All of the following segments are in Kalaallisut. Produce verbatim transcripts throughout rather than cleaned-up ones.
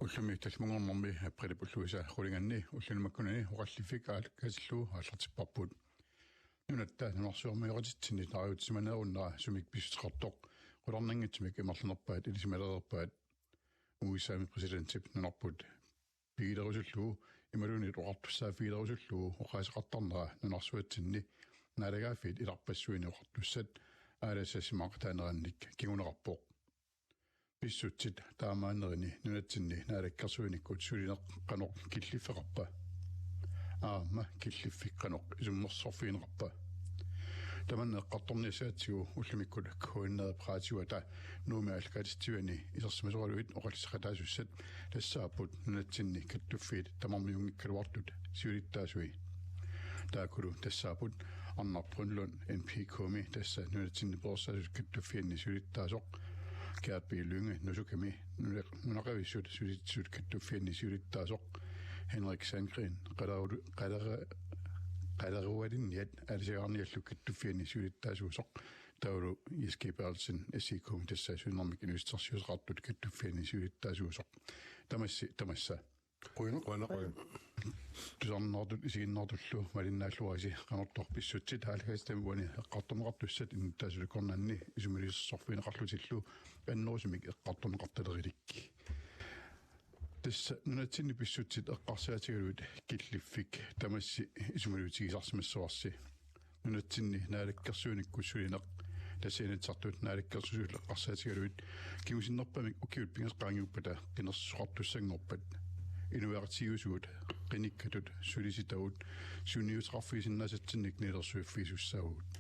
Ullumi tallimanngornermi aprilip ulluisa qulinganni ulluni makkunani oqalliffik aallakaatillugu aallartipparput. Nunatta nunarsuarmioqatitsinnit naajuutsimaneerunnera sumik pissuteqartoq qularnanngitsumik amerlanerpaat ilisimalereerpaat. U S A-mi præsidentip nunarput pigilerusullugu imaluunniit oqartussaaffigilerusullugu oqaaseqartarnera nunarsuatsinni naalagaaffiit ilarpassuini oqartussat aalassasimaaqataanerannik kinguneqarpoq. Pissutsit taamaannerini nunatsinni naalakkersuinikkut sulineq qanoq killiffeqarpa? Aamma killiffik qanoq isummersorfigineqarpa? Tamanna eqqartorniassagatsigu ullumikkut K N R-ip raatiuata Nuummi aallakaatitsivani isersimasoraluit oqallissaqataasussat tassaapput nunatsinni kattuffiit tamarmiunngikkaluartut siulittaasui. Taakkulu tassaapput Arnaq Brønlund N P K-mi, tassa nunatsinni perorsaasoq kattuffianni siulittaasoq, Gerhard B. Lynge Nusukami nuna-, nunaqavissut sulissisut kattuffianni siulittaasoq, Henrik Sandgreen Qaleru-, Qalera-, Qalerualinniat aalisagaarniallu kattuffianni siulittaasuusoq, taavalu Jess G. Berthelsen S I K-mi, tassa sulinermik inuussutissarsiuteqartut, kattuffianni siulittaasuusoq. Tamassi tamassa. Qujanaq. Qujanaq. Tusarnaartut isiginnaartullu malinnaalluarisi qanortoq pissutsit aallakaatitami uani eqqartorneqartussat innuttaasut akornanni isumaliussorfigineqarlutillu annerusumik eqqartorneqartalerilik. Tassa nunatsinni pissutsit eqqarsaatigalugit killiffik tamassi isumaliutigisarsimassavarsi. Nunatsinni naalakkersuinikkut sulineq, tassa Inatsisartut naalakkersuisut eqqarsaatigalugit kingusinnerpaamik ukiut pingasut qaangiuppata qinersisoqartussanngorpat, inuiaqatigiisugut, qinikkatut, sulisitavut sunniuteqarfigisinnaasatsinnit nalilersuiffigisussaavugut.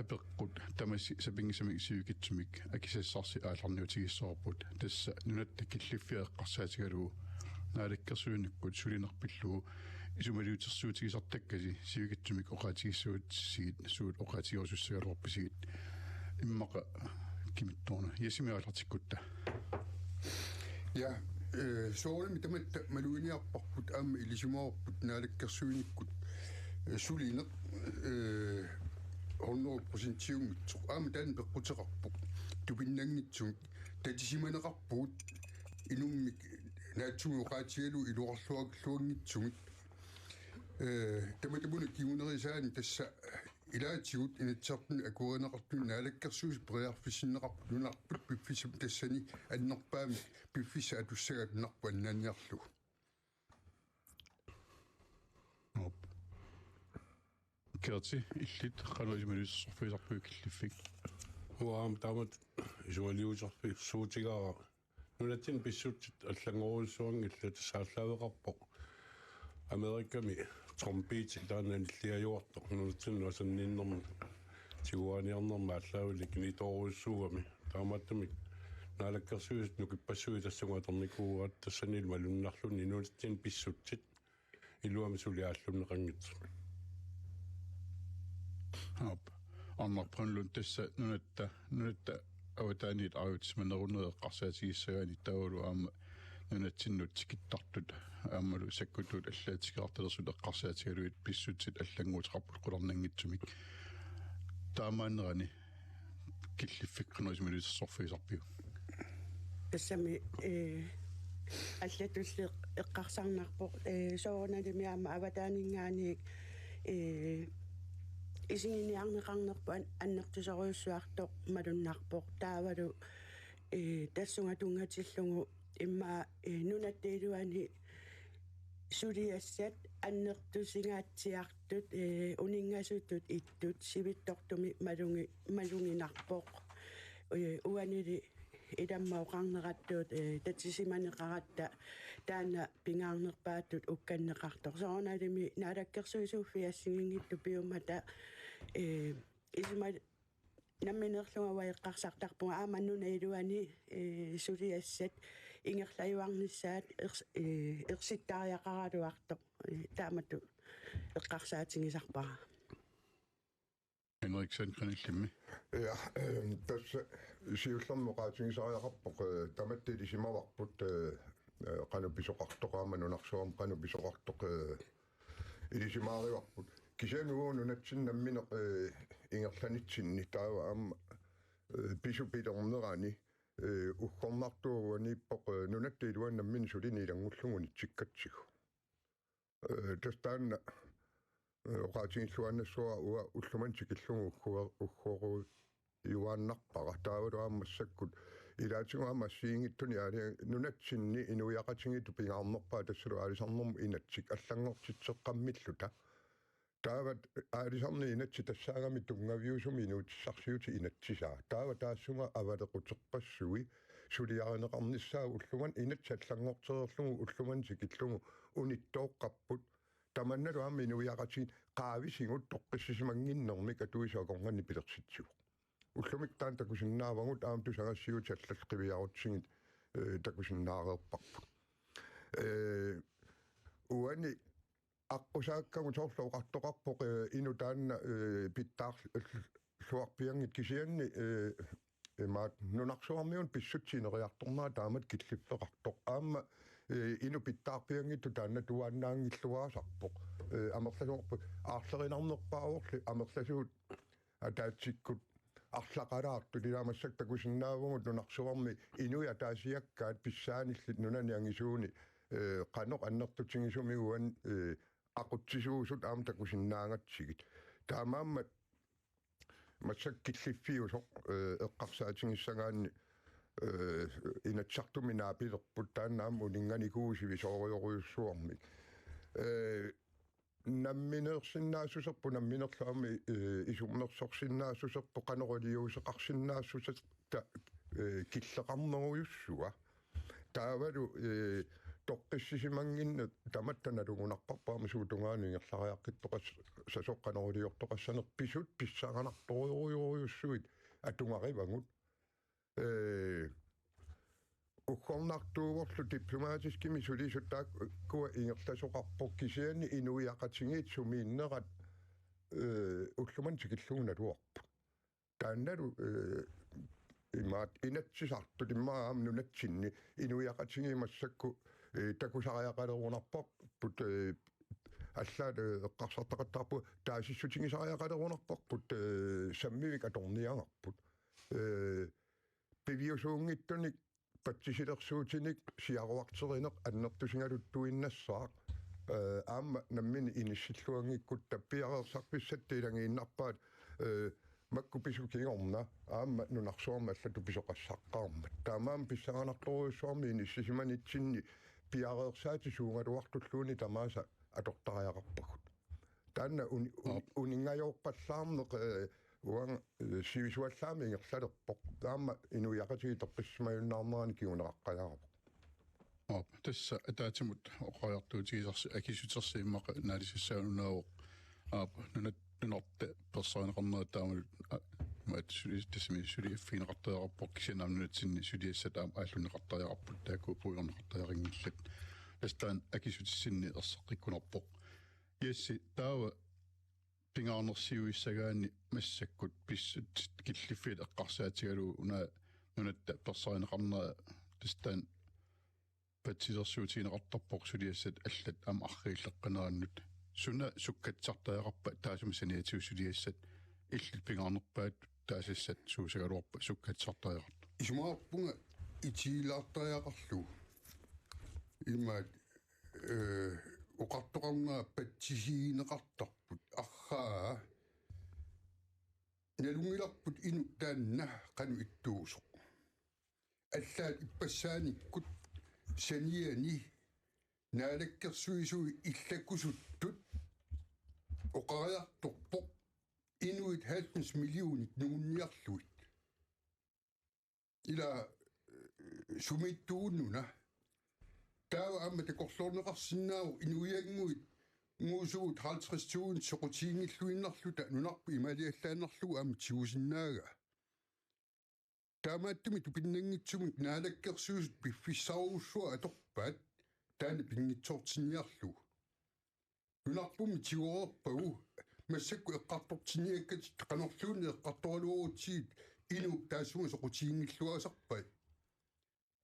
Apeqqut tamassi sapinngisamik sivikitsumik akisassarsi aallarniutigissavarput, tassa nunatta killiffia eqqarsaatigalugu naalakkersuinikkut sulineq pillugu isumaliutersuutigisartakkasi sivikitsumik oqaatigissagutsisigit suut oqaatigerusussagaluarpisigit? Immaqa kimittoorna Jessimi aallartikkutta. Ja, øh, soorunami tamatta maluginiarparput aamma ilisimavarput naalakkersuinikkut, øh, sulineq, øh, hundrede procentiunngitsoq. Aamma taanna peqquteqarpoq. Tupinnanngitsumik tatisimaneqarpugut inummik naatsumik oqaatigalugu iluarluarluanngitsumik. Øh, tamatumuuna kingunerisaani tassa ilaatigut Inatsisartuni akuerineqartuni naalakkersuisut periarfissinneqarput nunarput piffissami tassani annerpaamik piffissaq atussagaat nunarput annaaniarlugu. Aap. Gerti, illit qanoq isumaliutersorfigisarpiuk killiffik? Uanga aamma taamatut isumaliuterfissuutigaara. Nunatsinni pissutsit allanngorujussuanngillat, tassa aallaaveqarpoq Amerikami trompetit, taanna anilliajuartoq nunatsinnut asanninnermut tiguaaniarnermut aallaavilik kinitoorujussuugami. Taamaattumik naalakkersuisut nukippassuit tassunga atornikuugaat, tassanilu malunnarluni nunatsinni pissutsit iluamik suli aallunneqanngitsut. Aap. Arnaq Brønlund, tassa nunatta, nunatta avataaniit aajutsimanerunerit eqqarsaatigissagaanni taavalu aamma nunatsinnut tikittartut aammalu sakkutuut allaat tikeraartalersut eqqarsaatigalugit pissutsit allannguuteqarput qularnanngitsumik. Taamaannerani killiffik qanoq isumaliutersorfigisarpiuk? Tassami, eh, allatulli eqqarsarnarpoq, eh, soorunalimi aamma avataaninngaanniit, eh, isiginiarneqarnerput an-, annertusorujussuartoq malunnarpoq. Taavalu, eh, tassunga tunngatillugu immaqa, eh, nunatta iluani suliassat annertusingaatsiartut, eh, uninngasutut ittut sivitsortumik malugi-, maluginarpoq. Eh, uanili ilamma oqarnerattuut, eh, tatisimaneqaratta taanna pingaarnerpaatut ukkanneqartoq. Soorunalimi naalakkersuisuuffiit assigiinngitsut piummata, eh, isuma-, nammineerlunga uanga eqqarsartarpunga aamma nunap iluani, eh, suliassat ingerlajuarnissaat ers-, eh, ersittariaqaraluartoq, eh, taamatut eqqarsaatigisarpara. Henrik Sandgreen illimmi. Ja, eh, tassa siullermik oqaatigisariaqarpoq, eh, tamatta ilisimavarput, eh, eh, qanoq pisoqartoq aamma nunarsuarmi qanoq pisoqartoq, eh, ilisimaarivarput. Kisianni uagut nunatsinni nammineq, eh, ingerlanitsinni taava aamma, eh, pisut pilernerani eh, uggornartuuvoq uaniippoq, eh, nunatta iluani nammineq suliniilanngullugu unitsikkatsigu. Eh, tassa taanna, eh, oqaatigilluinnassuara uanga ullumimut tikillugu uggu-, uggorujuaannarpara. Taavalu aamma massakkut ilaatigut aamma assigiinngitsunik aali-, nunatsinni inuiaqatigiittut pingaarnerpaat tassalu aalisarnermut inatsit allanngortitseqqammilluta. Taava aalisarneq inatsit tassaagami tunngaviusumik inuutissarsiutit inatsisaat. Taava taassuminnga avalequteqarpassuit suliarineqarnissaat ullumimut inatsit allanngortereerlugit ullumimut tikillugu unittooqqapput. Tamannalu aamma inuiaqatigiit qaavisigut toqqissisimannginnermik atuisut akornanni pilersitsivoq. Ullumikkut taanna takusinnaavagut aamma tusagassiuutit allallu qiviarutsigit, eh, takusinnaareerparput. Eh, uani aqqusaakkagut soorlu oqartoqarpoq, eh, inuk taanna, eh, pitsaarluarpianngitsoq kisianni, eh, imaattoq nunarsuarmiunut pissutsit ineriartornerat taamatut killiffeqartoq. Aamma, eh, inuk pitsaarpianngitsoq taanna tuaannaanngilluaasarpoq. Eh, amerlasuut aarlerinarnerpaavorli amerlasuut ataatsikkut arlaqalaartut ilaa massakkut takusinnaavugut nunarsuarmi inuit ataasiakkaat pissaanillit nunani angisuuni, eh, qanoq annertutigisumiguit, eh, aqutsisuusut aamma takusinnaagatsigit. Taamaammat massakkut killiffiusoq, eh, eqqarsaatigissagaanni, eh, Inatsisartumi naapilerput taanna aamma uninnganikuuvoq sivisoorujorujussuarmik. Eh, nammineersinnaassuserput, namminerlu aamma, eh, isummersorsinnaassuserput, qanoq iliuuseqarsinnaassuserput, eh, killeqarnerujussua. Taavalu, eh, toqqissisimannginneq tamatta nalugunarparput aamma suut tungaanut ingerlariaqqittoqassasoq qanoq iliortoqassanersoq pisut pissanganartorujorujussuit atugarivagut. Eh, uggornartuuvorlu diplomatiskimik sulisut taakkua ingerlasoqarpoq kisianni inuiaqatigiit sumiinnerat, eh, ullumimut tikillugu naluarput. Taannalu, eh, imaattoq Inatsisartut immaqa aamma nunatsinni inuiaqatigiit massakkut, eh, takusariaqalerunarparput, eh, allaat, eh, eqqarsartaqattaarpugut taasissutigisariaqalerunarparput, eh, sammivik atorniagarput. Eh, piviusuunngitsunik patsisilersuutinik siaruarterineq annertusigaluttuinnassaaq. Eh, aamma nammineq inissilluanngikkutta piareersarfissatta ilagiinnarpaat, eh, makku pisut kingorna aamma nunarsuarmi allatut pisoqassaqqaarmat. Taamaammat pissanganartorujussuarmik inissisimanitsinni piareersaatit suugaluartulluunniit tamaasa atortariaqarpagut. Taanna uni-, uni-, Aap. Uninngajoorpallaarneq, eh, uanga, eh, sivisuallaamik ingerlalerpoq. Taama inuiaqatigiit toqqissisimajunnaarnerani kinguneqaqqajaarpoq. Aap, tassa ataatsimut oqariartuutigisarsi akissutersi immaqa naalisassaannaavoq. Aap, nunat-, nunarta persoorneqarnera taamalu, a-, imaattoq suli-, tassami suliaffigineqartariaqarpoq kisianni aamma nunatsinni suliassat aamma aallunneqartariaqarput taakku puigorneqartariaqanngillat. Tassa taanna akissutissinni erseqqikkunarpoq. Jessi, taava pingaarnersiuissagaanni massakkut pissutsit killiffiit eqqarsaatigalugu una nunatta persoorneqarnera tassa taanna patsilersuutigineqartarpoq suliassat allat aamma arriilleqqanerannut. Suna sukkatsisartariaqarpa taassuma saniatigut suliassat illit pingaarnerpaat taasassat suusagaluarpa sukkatsisartariaqartoq? Isumaqarpunga itigilaartariaqarlugu. Imaat, eh, oqartoqarnera patsisigineqartarput. Arraa nalunngilarput inuk taanna qanoq ittuusoq. Allaat ippassaanikkut saniani naalakkersuisui illakusuttut oqariartorpoq inuit halvfems millionit nungunniarlugit. Ila, eh, sumiittuugununa. Taava aamma takorloorneqarsinnaavoq inuiannguit nguusugut halvtreds tusind soqutiginngilluinnarluta nunarput imaaliallaannarlugu aamma tigusinnaagaa. Taamaattumik tupinnanngitsumik naalakkersuisut piffissarujussuaq atorpaat taanna pinngitsoortinniarlugu. Nunarpummi tigoreerpagu massakkut eqqartortinniakkatit qanorluunniit eqqartoraluarutsigit inuup taassunga soqutiginngilluinnasarpai.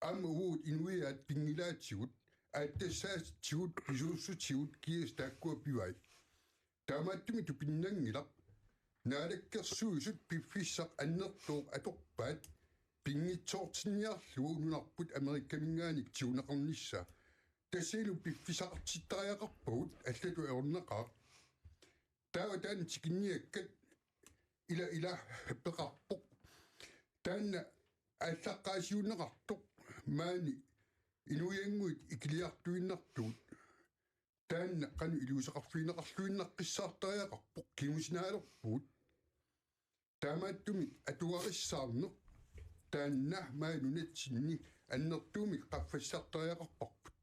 Aamma uagut inuiaat pinngilaatigut, aatsaassaatsigut, pisuussutigut kiisa taakkua pivai. Taamaattumik tupinnanngilaq, naalakkersuisut piffissaq annertooq atorpaat pinngitsoortinniarlugu nunarput Amerikaminngaanniit tiguneqarnissaa. Tassanilu piffissaqartittariaqarpagut, allatut ajornaqaaq. Taava taanna tikinniakkat ila ila peqarpoq. Taanna aallaqqaasiunneqartoq maani inuiannguit ikiliartuinnartugut. Taanna qanoq iliuuseqarfigineqarluinnaqqissaartariaqarpoq, kingusinaalerpugut. Taamaattumik atugarissaarneq taanna maani nunatsinni annertuumik qaffassartariaqarparput.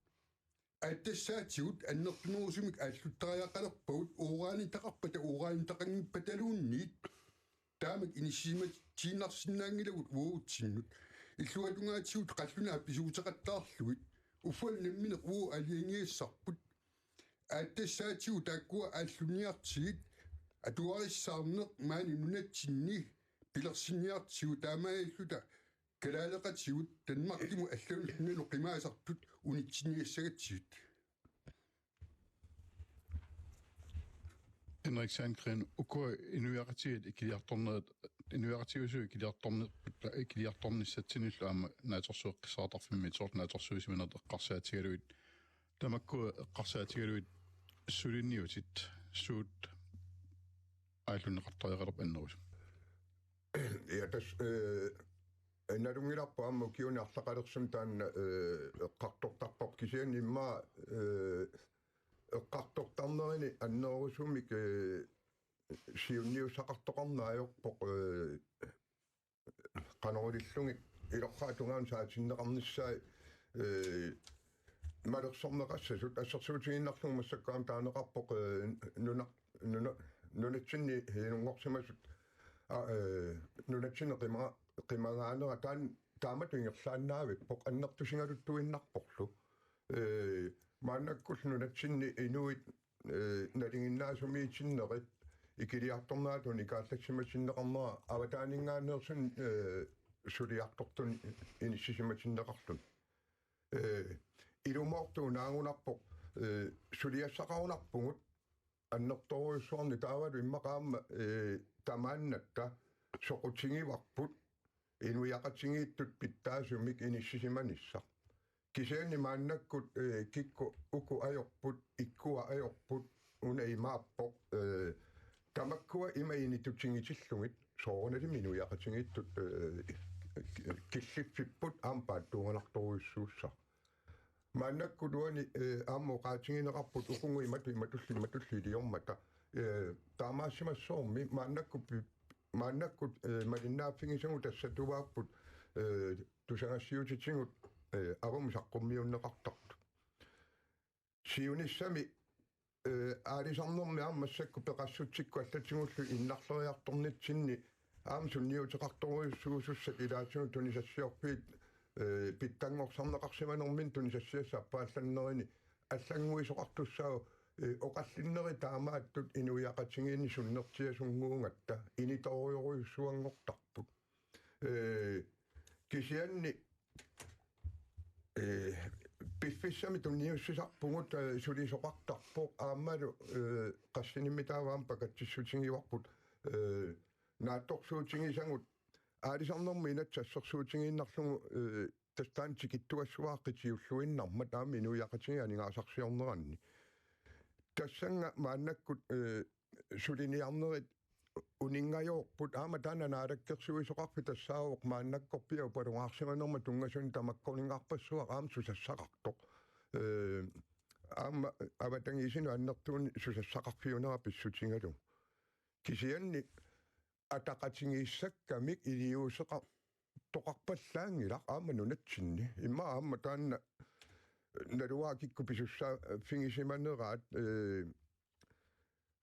Aatsitaatigut annertunerusumik aalluttariaqalerpagut, uranitaqarpata uranitaqanngippataluunniit. Taamak inissisimatiinnarsinnaanngilagut uagutsinnut. Illuatungaatigut qallunaat pisuuteqattaarlugit. Uffa nammineq uagut aalajangigassarput. Aatsitaatigut taakkua aallunniartigit, atugarissaarneq maani nunatsinni pilersinniartigu, taamaalilluta kalaaleqatigut Danmarkimut allanut nunanut qimaasartut unitsinniassagatsigit. Henrik Sandgreen, ukua inuiaqatigiit ikiliartornerat, inuiaqatigiit ikiliartornerput, ikiliartornissatsinillu aamma naatsorsueqqissaartarfimmi soorlu naatsorsuisimanertut eqqarsaatigalugit, tamakkua eqqarsaatigalugit suliniutit suut aallunneqartariaqalerput annerusumik? Ja, tassa, øh, nalunngilarput aamma ukiuni arlaqalersuni taanna, øh, eqqartortarparput, kisianni immaqa, øh, eqqartortarnerini annerusumik, øh, siunniussaqartoqarneq ajorpoq, øh, qanoriliillugit ilorraap tungaanut saatinneqarnissaat, øh, malersorneqassasut. Assersuutigiinnarlugu massakkut aamma taaneqarpoq, øh, nuna-, nuna-, nunatsinni inunngorsimasut, a, øh, nunatsinni qima-, qimagaanera taan-, taamatut ingerlaannaavippoq, annertusigaluttuinnarporlu. Øh, maannakkullu nunatsinni inuit, øh, nalinginnaasumiitinnerit ikiliartorneratut unikaallassimatinneqarnera avataaninngaanneersuni, øh, suliartortuni inissisimatinneqarluni. Øh, ilumoortugut naagunarpoq, øh, suliassaqarunarpugut annertoorujussuarnik, taavalu immaqa aamma, øh, tamaannatta soqutigivarput inuiaqatigiittut pitsaasumik inissisimanissaq. Kisianni maannakkut, øh, kikkut uku ajorput, ikkua ajorput, una imaappoq, øh, tamakkua ima initutigisillugit soorunalimi inuiaqatigiittut, øh, killiffipput aamma paatsuunganartorujussuussaq. Maannakkut uani, øh, aamma oqaatigineqarput ukunga imatut imatullu imatullu iliormata. Øh, taamaassimassuarmi maannakkut pi-, maannakkut, øh, malinnaaffigisagut tassatuaapput, øh, tusagassiuutitigut, øh, avammut saqqummiunneqartartut. Siunissami, øh, aalisarnermi aamma massakkut peqassutsikkut allatigullu innarleriartornitsinni aamma sunniuteqartorujussuusussat ilaatigut tunisassiorfiit, øh, pitsanngorsarneqarsimanerminni tunisassiassat appaallannerini allannguisoqartussaavoq, øh, oqallinnerit taamaattut inuiaqatigiinni sunnertiasunnguugatta initoorujorujussuanngortarput. Øh, kisianni, øh, piffissami tunniussisarpugut, øh, sulisoqartarpoq aammalu, øh, qassinimmitaava aamma pakatsissutigivarput, øh, naatsorsuutigisagut aalisarnermut inatsit assersuutigiinnarlugu, øh, tassa taanna tikittuassuaaqqit siulluinnarmat aamma inuiaqatigiit aningaasarsiorneranni. Tassannga maannakkut, øh, suliniarnerit uninngajoorput, aamma taanna naalakkersuisoqarfik tassaavoq maannakkorpiaq upalungaarsimanerma tunngasunik tamakkuninngarpassuaq aamma susassaqartoq. Øh, aamma avatangiisinut annertuunik susassaqarfiunera pissutigalugu. Kisianni ataqatigiissakkamik iliuuseqartoqarpallaanngilaq aamma nunatsinni. Immaqa aamma taanna naluara kikkut pisussaaffigisimaneraat, øh,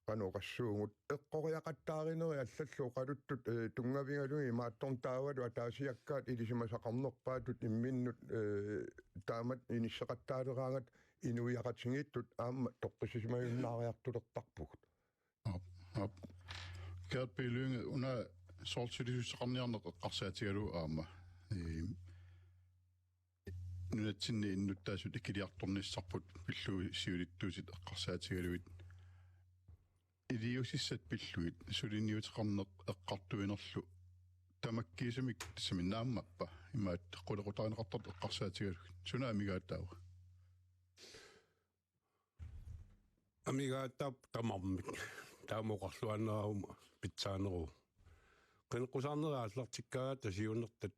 qanoq oqassuugut, eqqoriaqattaarinerit allallu oqaluttut, øh, tunngavigalugit imaattorn taavalu ataasiakkaat ilisimasaqarnerpaatut imminnut, øh, taamatut inisseqattaaleraangat inuiaqatigiittut aamma toqqissisimajunnaariartulertarpugut. Aap, aap. Gert B. Lynge, una soorlu sulisussaqarniarneq eqqarsaatigalugu aamma, øh, nunatsinni innuttaasut ikiliartornissarput pillugu siulittuutit eqqarsaatigalugit. Iliuusissat pillugit suliniuteqarneq eqqartuinerlu tamakkiisumik tassami naammappa imaattoq qulequtarineqartartut eqqarsaatigalugit. Suna amigaataava? Amigaataap tamarmik. Taama oqarluaannarama pitsaaneruvoq. Qineqqusaarnerit aallartikkaangatta siunertat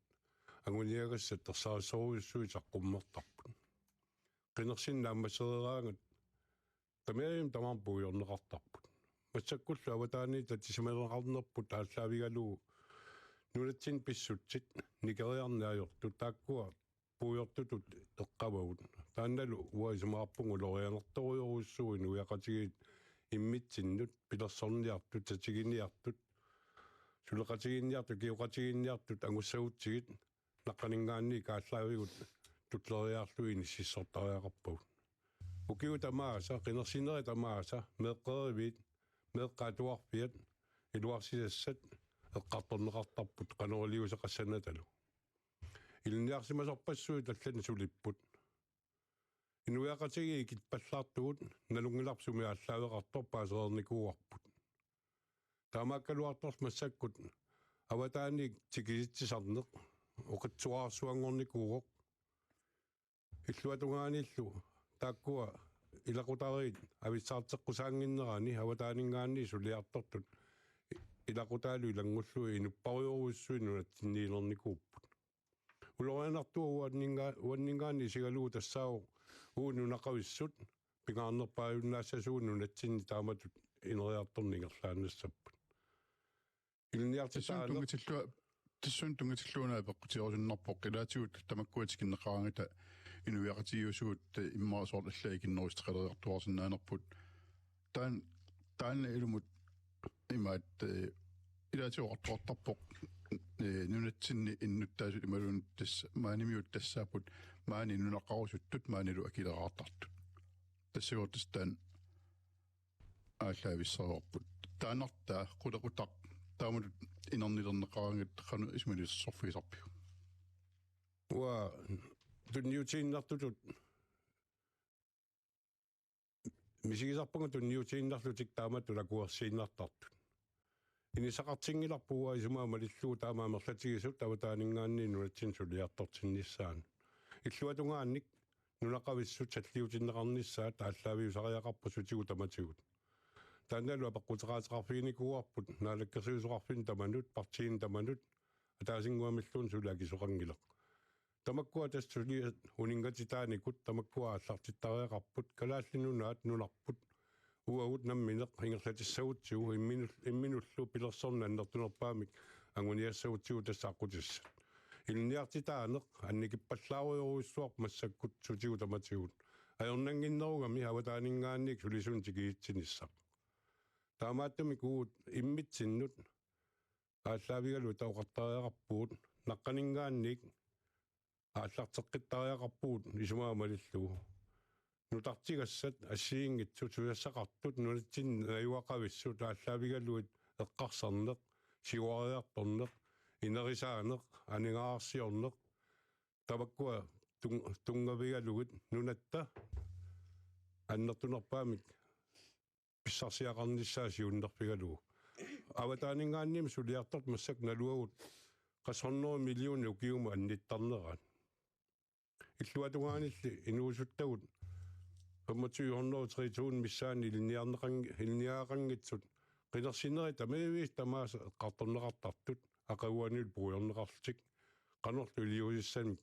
anguniagassat ersarissorujussuit saqqummertarput. Qinersineq naammassereeraangat tamarmik tamarmik puigorneqartarput. Massakkullu avataaniit tatisimaneqarnerput aallaavigalugu nunatsinni pissutsit nikeriarneq ajortut taakkua puigortutut eqqavagut. Taannalu uanga isumaqarpunga ulorianartorujorujussuuvoq inuiaqatigiit immitsinnut pilersorniartut, tatiginiartut, suleqatigiinniartut, kioqatigiinniartut angussagutsigit naqqaninngaanniit aallaavigut tulleriiaarlugit inississortariaqarpagut. Ukiut tamaasa, qinersinerit tamaasa, meeqqeriviit, meeqqat atuarfiat, iluarsisassat eqqartorneqartarput qanoq iliuuseqassanatalu. Ilinniarsimasorpassuit allanik sulipput. Inuiaqatigiit ikippallaartugut nalunngilarput sumi aallaaveqartoq paasereernikuuarput. Taamaakkaluartoq massakkut avataaniit tikisitsisarneq oqitsuararsuanngornikuuvoq. Illuatungaanillu taakkua ilaqutariit avissaarteqqusaannginnerani avataaninngaanniit suliartortut ilaqutaalu ilanngullugit inupparujorujussuit nunatsinniilernikuupput. Ulorianartua uanninnga-, uanninngaanniit isigalugu tassaavoq uagut nunaqavissut pingaarnerpaajunnaassasoq nunatsinni taamatut ineriartorneq ingerlaannassapput. Tassuuna ilinniartitaaneq tunngitillua-, tassuuna tunngatillugu una apeqqutigerusunnarpoq, ilaatigut tamakkua tikinneqaraangata inuiaqatigiiusugut immaqa soorlu allaat ikinneruseqaleriartuaarsinnaanerput. Taan-, taanna ilumut imaat, eh, ilaatigut oqartoqartarpoq, eh, nunatsinni innuttaasut imaluunniit tassa maanimiut tassaapput maani nunaqarusuttut maanilu akileraartartut. Tassagoortassa taanna aallaavissavarput. Taannartaa qulequtaq taamatut inernilerneqaraangat qanoq isumaliussorfigisarpiuk? Uanga tunniutiinnartutut misigisarpunga tunniutiinnarlutik taamatut akuersiinnartartut. Inissaqartinngilarput uanga isumaga malillugu taama amerlatigisut avataaninngaanniit nunatsinni suliartortinnissaannut. Illuatungaannik nunaqavissut salliutinneqarnissaat aallaaviusariaqarput sutigut tamatigut. Taannalu apeqquteqaateqarfiginikuuarput Naalakkersuisoqarfinni tamanut, partiini tamanut, ataasinnguamilluunniit suli akisoqanngilaq. Tamakkua tassa suli uninngatitaanikut tamakkua aallartittariaqarput, Kalaallit Nunaat nunarput uagut nammineq ingerlatissagutsigu imminul-, imminullu pilersorneq annertunerpaamik anguniassagutsigu tassa aqqutissat. Ilinniartitaaneq annikippallaarujorujussuarpoq massakkut sutigut tamatigut. Ajornannginnerugami avataaninngaanniit sulisunik tikisitsinissaq. Taamaattumik uagut immitsinnut aallaavigalugu oqartariaqarpugut, naqqaninngaanniit aallarteqqittariaqarpugut isumaga malillugu. Nutartigassat assigiinngitsut susassaqartut nunatsinni najugaqavissut aallaavigalugit eqqarsarneq, siuariartorneq, inerisaaneq, aningaasarsiorneq, tamakkua tun-, tunngavigalugit nunatta annertunerpaamik pissarsiaqarnissaa siunnerfigalugu. Avataaninngaanniit suliartortut massakkut naluagut qassit hundrede millioner ukiumut annittarneraat. Illuatungaanilli inuusuttagut femogtyve hundrede tre tusind missaanni ilinniarneqan-, ilinniagaqanngitsut qinersinerit tamaviisa tamaasa eqqartorneqartartut aqaguanilu puigorneqarlutik qanorlu iliuusissamik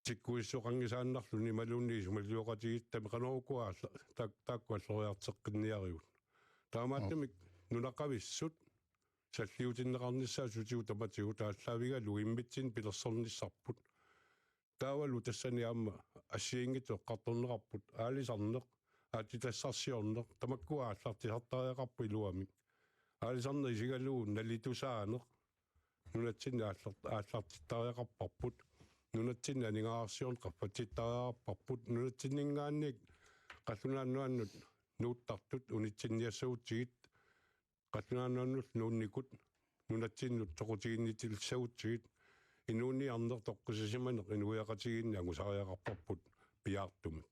tikkuissoqanngisaannarluni imaluunniit isumalioqatigiittami qanoq ukua alla-, taak-, taakku alloriarteqqinniarigut. Taamaattumik nunaqavissut salliutinneqarnissaat sutigut tamatigut aallaavigalugu immitsinnut pilersornissarput. Taavalu tassani aamma assigiinngitsut eqqartorneqarput, aalisarneq, aatsitassarsiorneq, tamakkua aallartisartariaqarput iluamik. Aalisarneq isigalugu nalitusaaneq, nunatsinni aallar-, aallartittariaqarparput, nunatsinni aningaasarsiorneq qaffatsittariaqarparput, nunatsinninngaanniit qallunaat nuannut nuuttartut unitsinniassagutsigit, qallunaat nuannullu nuunnikut nunatsinnut soqutiginnittussagutsigit, inuuniarneq toqqissisimaneq inuiaqatigiinni angusariaqarparput piaartumik.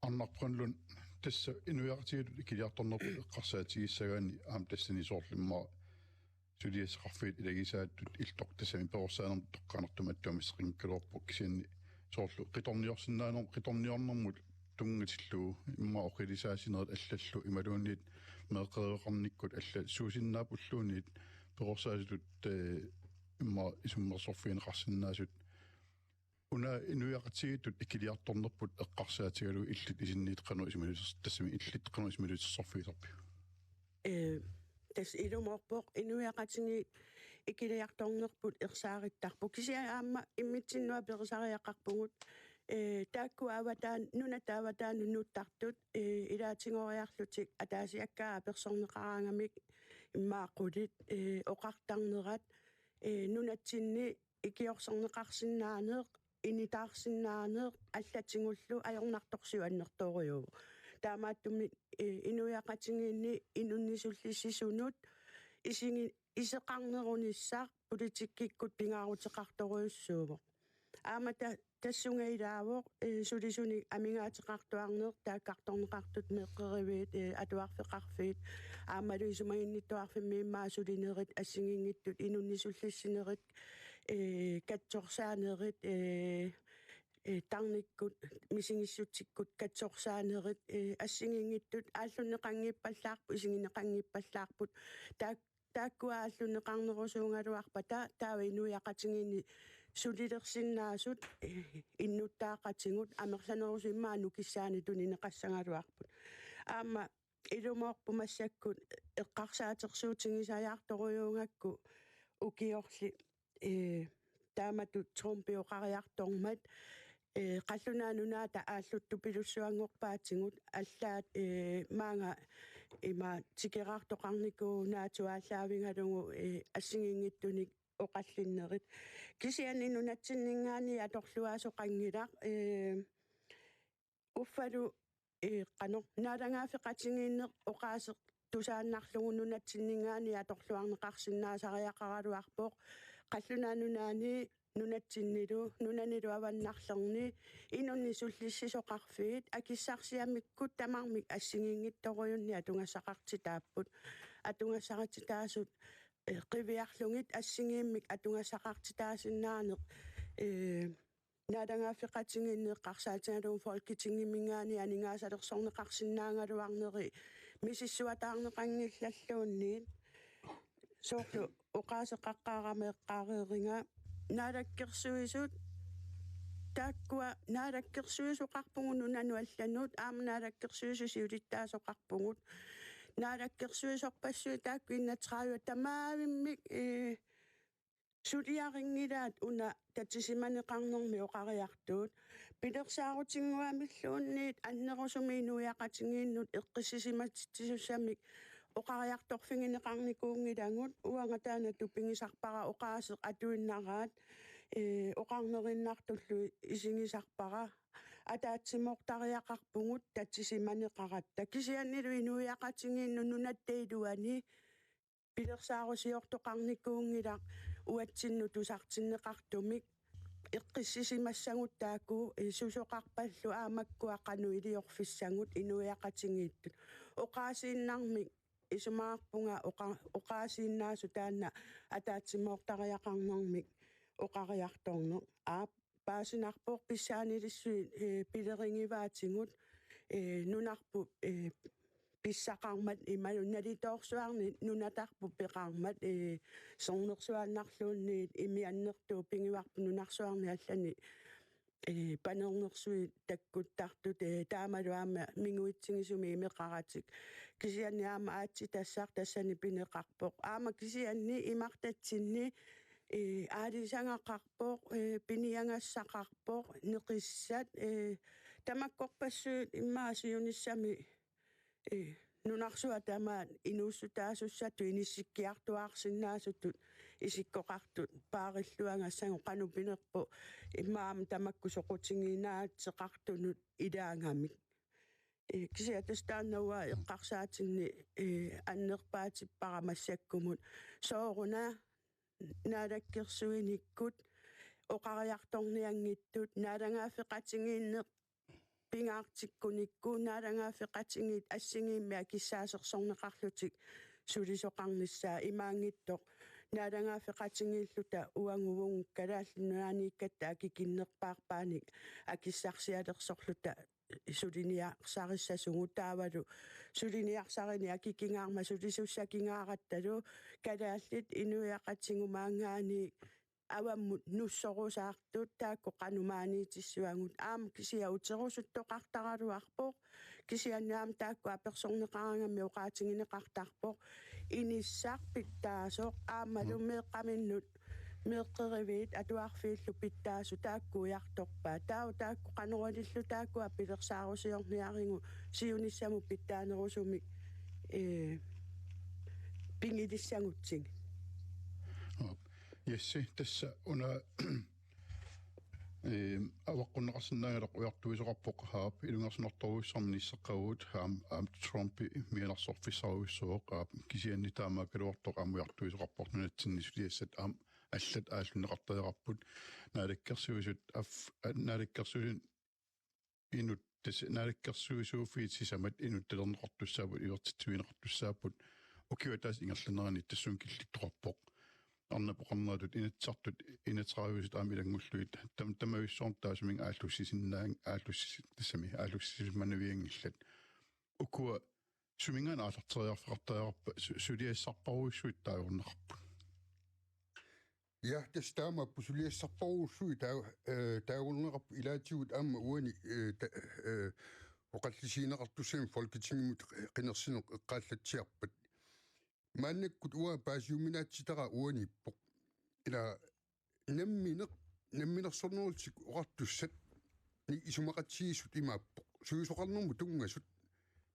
Arnaq Brønlund, tassa inuiaqatigiittut ikiliartornerput eqqarsaatigissagaanni aamma tassani soorlu immaqa suliassaqarfiit ilagisaatut illoqarfiit tassami perorsaanermut toqqaannartumik attuumasseqqinngikkaluarpoq kisianni soorlu qitorniorsinnaanermut qitorniornermut tunngatillugu immaqa oqilisaasinerit allallu imaluunniit meeqqeriveqarnikkut allat suusinnaappulluunniit perorsaasutut, eh, immaqa isummersorfigineqarsinnaasut. Una inuiaqatigiittut ikiliartornerput eqqarsaatigalugu illit isinniit qanoq isumaliuter-, tassami illit qanoq isumaliutersorfigisarpiuk? Eh, tassa ilumoorpoq inuiaqatigiit ikiliartornerput ersaarittarput. Kisianni aamma immitsinnut aperisariaqarpugut, eh, taakkua avataan-, nunat avataanut nuttartut, eh, ilaatigoriarlutik ataasiakkaat apersorneqaraangamik immaqa qulit, eh, oqartarnerat, eh, nunatsinni ikiorserneqarsinnaaneq, initaarsinnaaneq allatigullu ajornartorsiut annertoorujuuvoq. Taamaattumik, eh, inuiaqatigiinni inunnik sullissisunut isigi-, iseqarnerunissaq politikkikkut pingaaruteqartorujussuuvoq. Aamma ta-, tassunga ilaavoq, eh, sulisunik amigaateqartuarneq, taakkartorneqartut meeqqeriviit, eh, atuarfeqarfiit, aammalu isumaginnittuarfimmi immaqa sulinerit, assigiinngitsut inunnik sullissinerit, eh, katsorsaanerit, eh, eh, tarnikkut, misigissutsikkut katsorsaanerit, eh, assigiinngitsut aallunneqanngippallaarput, isigineqanngippallaarput, taak-, taakkua aallunneqarnerusuugaluarpata taava inuiaqatigiinni sulilersinnaasut, eh, innuttaaqatigut amerlanerusut immaqa nukissaannik tunineqassagaluarput. Aamma ilumoorpoq massakkut eqqarsaatersuutigisajaartorujuugakku ukiorli, eh, taamatut Trumpi oqariartormat, eh, qallunaat nunaata aalluttupilussuanngorpaatigut allaat, eh, maanga ima tikeraartoqarnikuuvoq NATO aallaavigalugu, eh, assigiinngitsunik oqallinnerit. Kisianni nunatsinninngaanniit atorluaasoqanngilaq, eh, uffalu, eh, qanoq naalagaaffeqatigiinneq oqaaseq tusaannarlugu nunatsinninngaanniit atorluarneqarsinnaasariaqaraluarpoq. Qallunaat Nunaanni nunatsinnilu, nunanilu avannarlerni, inunnik sullissisoqarfiit, akissarsiamikkut tamarmik assigiinngitsorujunnik atugassaqartitaapput. Atugassaqartitaasut, eh, qiviarlugit assigiimmik atugassaqartitaasinnaaneq, eh, naalagaaffeqatigiinneq eqqarsaatigalugu Folketingiminngaanniit aningaasalersorneqarsinnaagaluarneri misissuataarneqanngillalluunniit. Soorlu oqaaseqaqqaarama eqqaareeriga naalakkersuisut taakkua naalakkersuisoqarpugut nunanut allanut aamma naalakkersuisut siulittaasoqarpugut. Naalakkersuisorpassuit taakku enogtredive tamaavimmik, eh, suliarinngilaat una tatisimaneqarnermi oqariartuut. Pilersaarutinnguamilluunniit annerusumik inuiaqatigiinnut eqqissisimatitsisussaminik oqariartorfigineqarnikuunngilagut uanga taanna tupigisarpara oqaaseq atuinnaraat, eh, oqarnerinnartullu isigisarpara ataatsimoortariaqarpugut tatisimaneqaratta. Kisiannilu inuiaqatigiinnut nunatta iluani pilersaarusiortoqarnikuunngilaq uatsinnut tusartinneqartumik eqqissisimassagut taakku, eh, susoqarpallu aamma makkua qanoq iliorfissagut inuiaqatigiittut. Oqaasiinnarmik isumaqarpunga oqa-, oqaasiinnaasut taanna ataatsimoortariaqarnermik oqariartorneq. Aap, paasinarpoq pissaanilissuit, eh, pilerigivaatigut, eh, nunarput, eh, pissaqarmat imaluunniit nalitoorsuarnik nunatarput peqarmat, eh, sermersuaannarluunniit imiannertuut pigivarput nunarsuarni allani, eh, panernersuit takkuttartut, eh, taamalu aamma minguitsigisumik imeqaratik. Kisianni aamma aatsitassaq tassani pineqarpoq. Aamma kisianni imartatsinni, eh, aalisagaqarpoq, eh, piniagassaqarpoq, neqissat, eh, tamakkorpassuit immaqa siunissami, eh, nunarsuaq tamaat inuussutaasussatut inissikkiartuaarsinnaasutut isikkoqartut paarilluagassagut qanoq pinerpoq immaqa aamma tamakku soqutiginaateqartunut ilaagamik. Eh, kisianni tassa taanna uanga eqqarsaatinni, eh, annerpaatippara massakkumut. Sooruna naalakkersuinikkut oqariartornianngitsut naalagaaffeqatigiinneq pingaartikkunikku naalagaaffeqatigiit assigiimmik akissaasersorneqarlutik sulisoqarnissaa imaanngitsoq naalagaaffeqatigiilluta uagut Kalaallit Nunaanniikkatta akikinnerpaarpaanik akissarsialersorluta suliniarsarissasugut taavalu suliniarsarineq akikingaarmat sulisussakingaarattalu kalaallit inuiaqatigiit maanngaanniit avammut nussorusaartut taakku qanoq maaniitissavagut aamma kisianni uterusuttoqartaraluarpoq kisianni aamma taakku apersorneqaraangamik oqaatigineqartarpoq inissaq pitsaasoq aammalu meeqqaminnut meeqqeriviit atuarfiillu pitsaasut taakku ujartorpaat taava taakku qanoq ililluta taakku apilersaarusiorniarigut siunissamut pitsaanerusumik ee pigilissagutsigit. Aap. Jesse, tassa una ee avaqqunneqarsinnaanngilaq ujartuisoqarpoq aap ilungersunartorujussuarnik isseqqavugut aamma aamma Trumpi mianersorfissarujussuuvoq aap kisianni taamaakkaluartoq aamma ujartuisoqarpoq nunatsinni suliassat aamma allat aallunneqartariaqarput naalakkersuisut af naalakkersuisut inut tassa naalakkersuisuuffiit sisamat inuttulerneqartussaapput ivertitsivigineqartussaapput ukiup ataatsip ingerlanerani tassunga killittoqarpoq arnap oqarneratut inatsisartut inatsisarviusut aamma ilanngullugit tam tamavissuarnut taassuminnga aallussisinnaanngillat aallussis tassami aallussisimanavianngillat ukua suminngaanniit aallarteriarfeqartariaqarpat su- suliassarparujussuit taagorneqarput. Ja, tassa taamaappoq suliassarparujussuit taa- eh, taagorneqarput ilaatigut aamma uani eh, ta- eh, oqallisigineqartussamik Folketingimut qinersineq eqqaallatsiarpat. Maannakkut uanga paasiuminaatsitara uaniippoq. Ila nammineq namminersornerullutik oqartussat ni isumaqatigiissut imaappoq. Suisoqarnermut tunngasut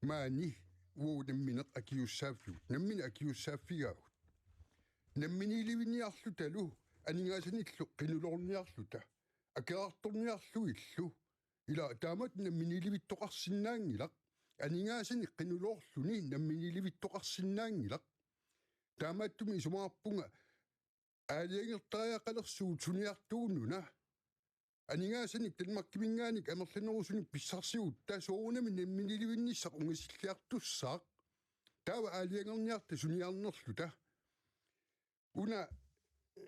maani uagut nammineq akiuussaaffigut. Nammineq akiuussaaffigaagut. Namminiilivinniarlutalu aningaasanillu qinuloorniarluta. Akerartorniarlugillu. Ila taamatut namminiilivittoqarsinnaanngilaq. Aningaasanik qinuloorluni namminiilivittoqarsinnaanngilaq. Taamaattumik isumaqarpunga aalajangertariaqalersugut suniartuununa. Aningaasanik Danmarkiminngaanniit amerlanerusunik pissarsigutta soorunami namminiilivinnissaq ungasilliartussaaq. Taava aalajangerniarta suniarnerluta. Una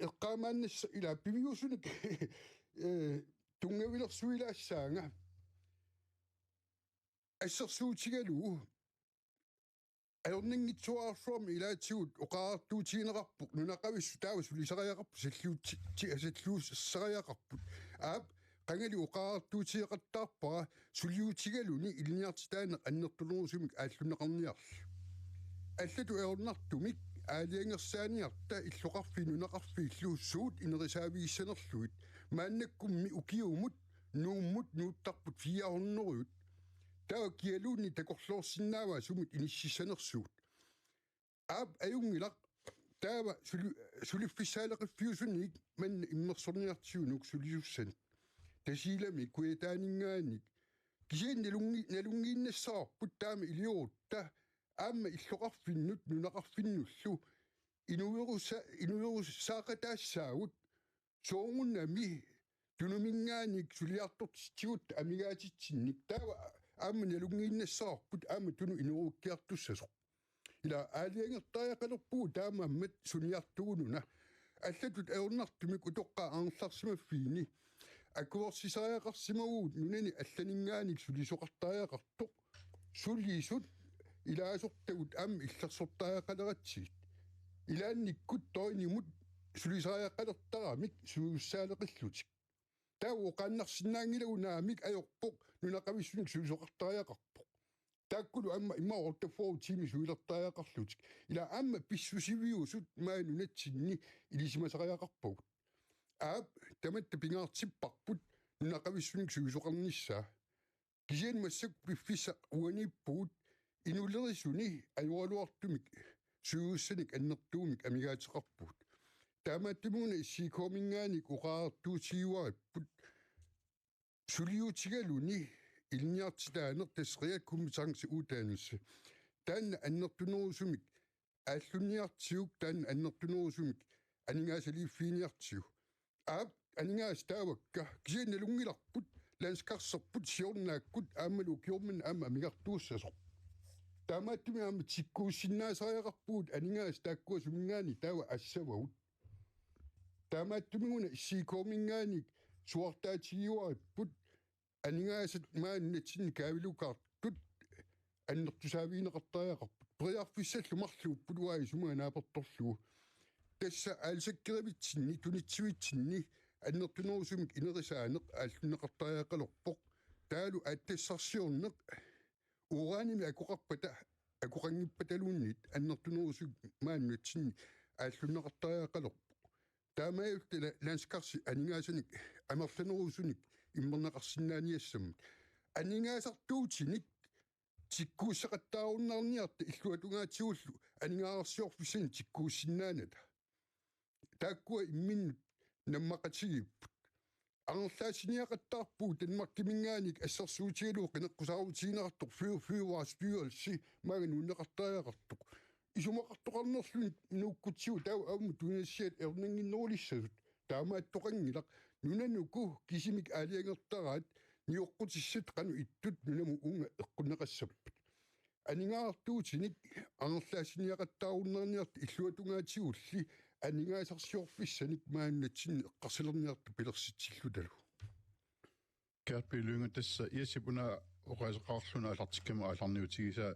eqqaamaannassa ila piviusunik eh, tunngavilersuilaassaanga. Assersuutigalugu ajornanngitsuararsuarmik ilaatigut oqariartuutigineqarpoq nunaqavissut taava sulisariaqarput salliuti- ti- salliussariaqarput. Aap qangali oqariartuutigeqattaarpara suliutigaluni ilinniartitaaneq annertunerusumik aallunneqarniarli. Allatut ajornartumik aalajangersaaniarta illoqarfiit nunaqarfiillu suut inerisaavigissanerlugit maannakkummi ukiumut Nuummut nuuttarput fire hundrede. Taava kialuunniit takorloorsinnaavaa sumut inississanersugut. Aap ajunngilaq taava suli- suliffissaaleqiffiusuniit manna immersorniartigunuk sulisussanik. Tasiilami kujataaninngaanniit. Kisianni nalunngi- nalunngiinnassavarput taama iliorutta aamma illoqarfinnut nunaqarfinnullu inuerusa- inuerussaaqataassaagut soorunami Tunuminngaanniit suliartortitsigut amigaatitsinnik taava aamma nalunngiinnassavarput aamma Tunut inuerukkiartussasoq. Ila aalajangertariaqalerpugut taamaammat suniartuununa. Allatut ajornartumik utoqqaat angerlarsimaffiini akuersisariaqarsimavugut nunani allaninngaanniit sulisoqartariaqartoq. Sulisut ilaasortagut aamma illersortariaqaleratsigit. Ilaannikkut døgnimut sulisariaqalertaramik suusaaleqillutik. Taava oqaannarsinnaanngilagut naamik ajorpoq nunaqavissunik sulisoqartariaqarpoq. Taakkulu aamma immaqa otteogfyrre tiimit sulilertariaqarlutik. Ila aamma pissusiviusut maani nunatsinni ilisimasariaqarpagut. Aap tamatta pingaartipparput nunaqavissunik sulisoqarnissaa. Kisianni massakkut piffissaq uaniippugut inulerisuni ajoraluartumik suliussanik annertuumik amigaateqarpugut. Taamaattumik una S I K-minngaanniit oqariartuutigiuaripput suliutigaluni ilinniartitaaneq tassa realkompetence uddannelse. Taanna annertunerusumik aallunniartigu taanna annertunerusumik aningaasaliiffiginiartigu. Aap aningaasat taavakka kisianni nalunngilarput landskarsarput siornaakkut aammalu ukiormanna aamma amigartuussasoq. Taamaattumik aamma tikkuussinnaasariaqarpugut aningaasat taakkua suminngaanniit taava assavagut. Taamaattumik una S I K-minngaanniit suartaatigiuaripput aningaasat maani nunatsinni kaavilukaartut annertusaavigineqartariaqarput. Periarfissallu marluupput uanga isumaga naapertorlugu. Tassa aalisakkerivitsinni, tunitsivitsinni annertunerusumik inerisaaneq aallunneqartariaqalerpoq. Taavalu aatsitassarsiorneq uranimik akoqarpata, akoqanngippataluunniit annertunerusumik maani nunatsinni aallunneqartariaqalerpoq. Taamaalilluta la-, landskarsi aningaasanik amerlanerusunik immerneqarsinnaaniassammat. Aningaasartuutinik tikkuussaqattaarunnaarniarta illuatungaatigullu aningaasarsiorfissanik tikkuussinnaanata. Taakkua imminnut nammaqatigiipput. Angerlaassiniaqattaarpugut Danmarkiminngaanniit assersuutigalugu qineqqusaarutigineqartoq fyr-, fødevarestyrelse maanga nuunneqartariaqartoq. Isumaqartoqarnerluni nuukkutsigu taava aamma tunisassiat erninnginnerulissasut. Taamaattoqanngilaq, nunanut uku kisimik aalajangertaraat nioqqutissat qanoq ittut nunamut uunga eqqunneqassappat. Aningaasartuutinik angerlaassiniaqattaarunnaarniarta illuatungaatigulli aningaasarsiorfissanik maani nunatsinni eqqarsalerniartut pilersitsillutalu. Gerpi Lynge, tassa Jessip una oqaaseqarluni aallartikkama aallarniutigisaa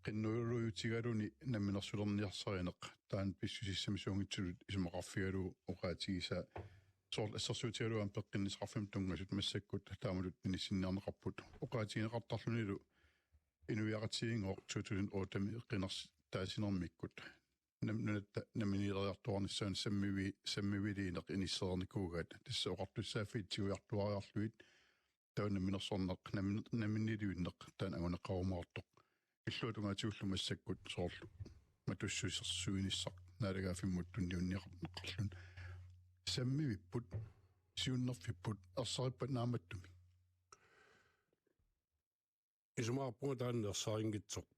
qinnuiluutigaluni namminersulerniarsarineq, taanna pissusissamisuunngitsutut isumaqarfigalugu oqaatigisaa. Soorlu assersuutigalugu aamma peqqinnissaqarfimmut tunngasut massakkut taamatut inissinniarneqarput. Oqaatigineqartarlunilu inuiaqatigiinngooq to tusind otte-mi qinersi-, taasinermikkut nam-, nunatta namminiileriartuarnissaanut sammivi-, sammiviliineq inissereernikuugaat, tassa oqartussaaffiit tigujartuariarlugit taava namminersorneq, nammi-, namminiilivinneq taanna anguneqarumaartoq. Illuatungaatigullu massakkut soorlu matussusersuinissaq naalagaaffimmut tunniunniarneqarluni. Sammivipput, siunnerfipput, ersarippat naammattumik? Isumaqarpunga taanna ersarinngitsoq.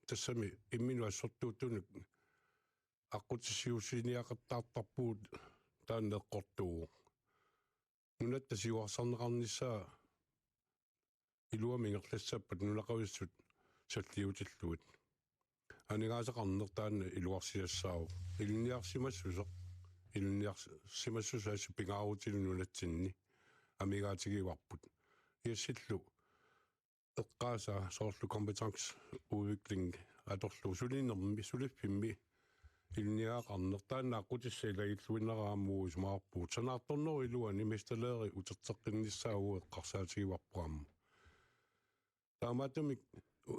Tassami imminut assortuuttunut aqqutissiuussiniaqattaartarpugut taanna eqqortuuvoq. Nunatta siuarsarneqarnissaa iluamik ingerlassappat nunaqavissut salliutillugit. Aningaasaqarneq taanna iluarsisassaavoq. Ilinniarsimassuseq, ilinniarsimassuseq assut pingaarutilik nunatsinni amigaatigivarput. Jessillu eqqaasaa soorlu kompetenceudvikling atorlugu sulinermi, suliffimmi ilinniagaqarneq taanna aqqutissaq ilagilluinnarami isumaqarpugut. Sanaartornerup iluani mesterlære uterteqqinnissaa uagut eqqarsaatigivarput aamma. Taamaattumik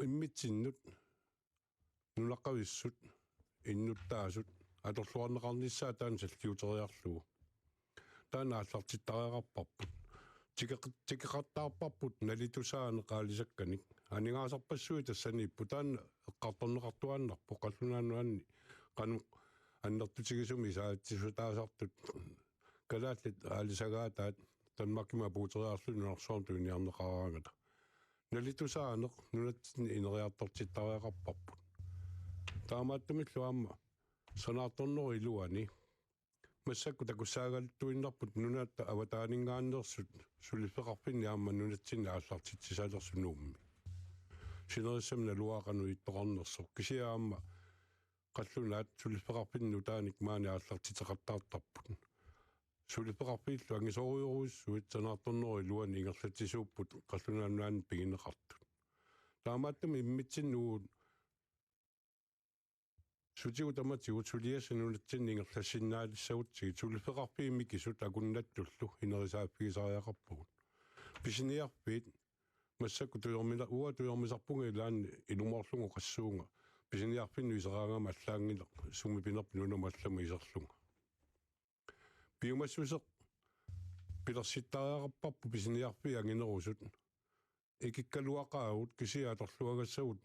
immitsinnut nunaqavissut innuttaasut atorluarneqarnissaa taanna salliuteriarlugu. Taanna aallartittariaqarparput. Tikeq-, tikeqattaarparput nalitusaaneq aalisakkanik. Aningaasarpassuit tassaniipput, taanna eqqartorneqartuaannarpoq qallunaat nunaanni qanoq annertutigisumik isaatsisutaasartut. Kalaallit aalisagaataat Danmarkimi apuuteriarlugit nunarsuarmi tuniniarneqaraangata. Nalitusaaneq nunatsinni ineriartortittariaqarparput. Taamaattumillu aamma sanaartornerup iluani massakkut takussaagaluttuinnarput nunatta avataaninngaanneersut suliffeqarfinni aamma nunatsinni aallartitsisalersut Nuummi. Sinerissami naluara qanoq ittoqarnersoq. Kisianni aamma qallunaat suliffeqarfinnut nutaanik maani aallartitseqattaartarput. Suliffeqarfiillu angisoorujorujussuit sanaartornerup iluani ingerlatsisuupput qallunaat nunaanni pigineqartut. Taamaattumik immitsinnut uagut sutigut tamatigut suliassat nunatsinni ingerlassinnaalissagutsigit suliffeqarfiit mikisut akunnattullu inerisaaffigisariaqarpagut. Pisiniarfiit massakkut tujormina-, uanga tujormisarpunga ilaanni ilumoorlunga oqassuunga. Pisiniarfinnut iseraangama allaanngilaq sumi pinerpoq nunamut allamut iserlunga. Piumassuseq pilersittariaqarparput pisiniarfiit anginerusut. Ikikkaluaqaagut kisianni atorluagassagut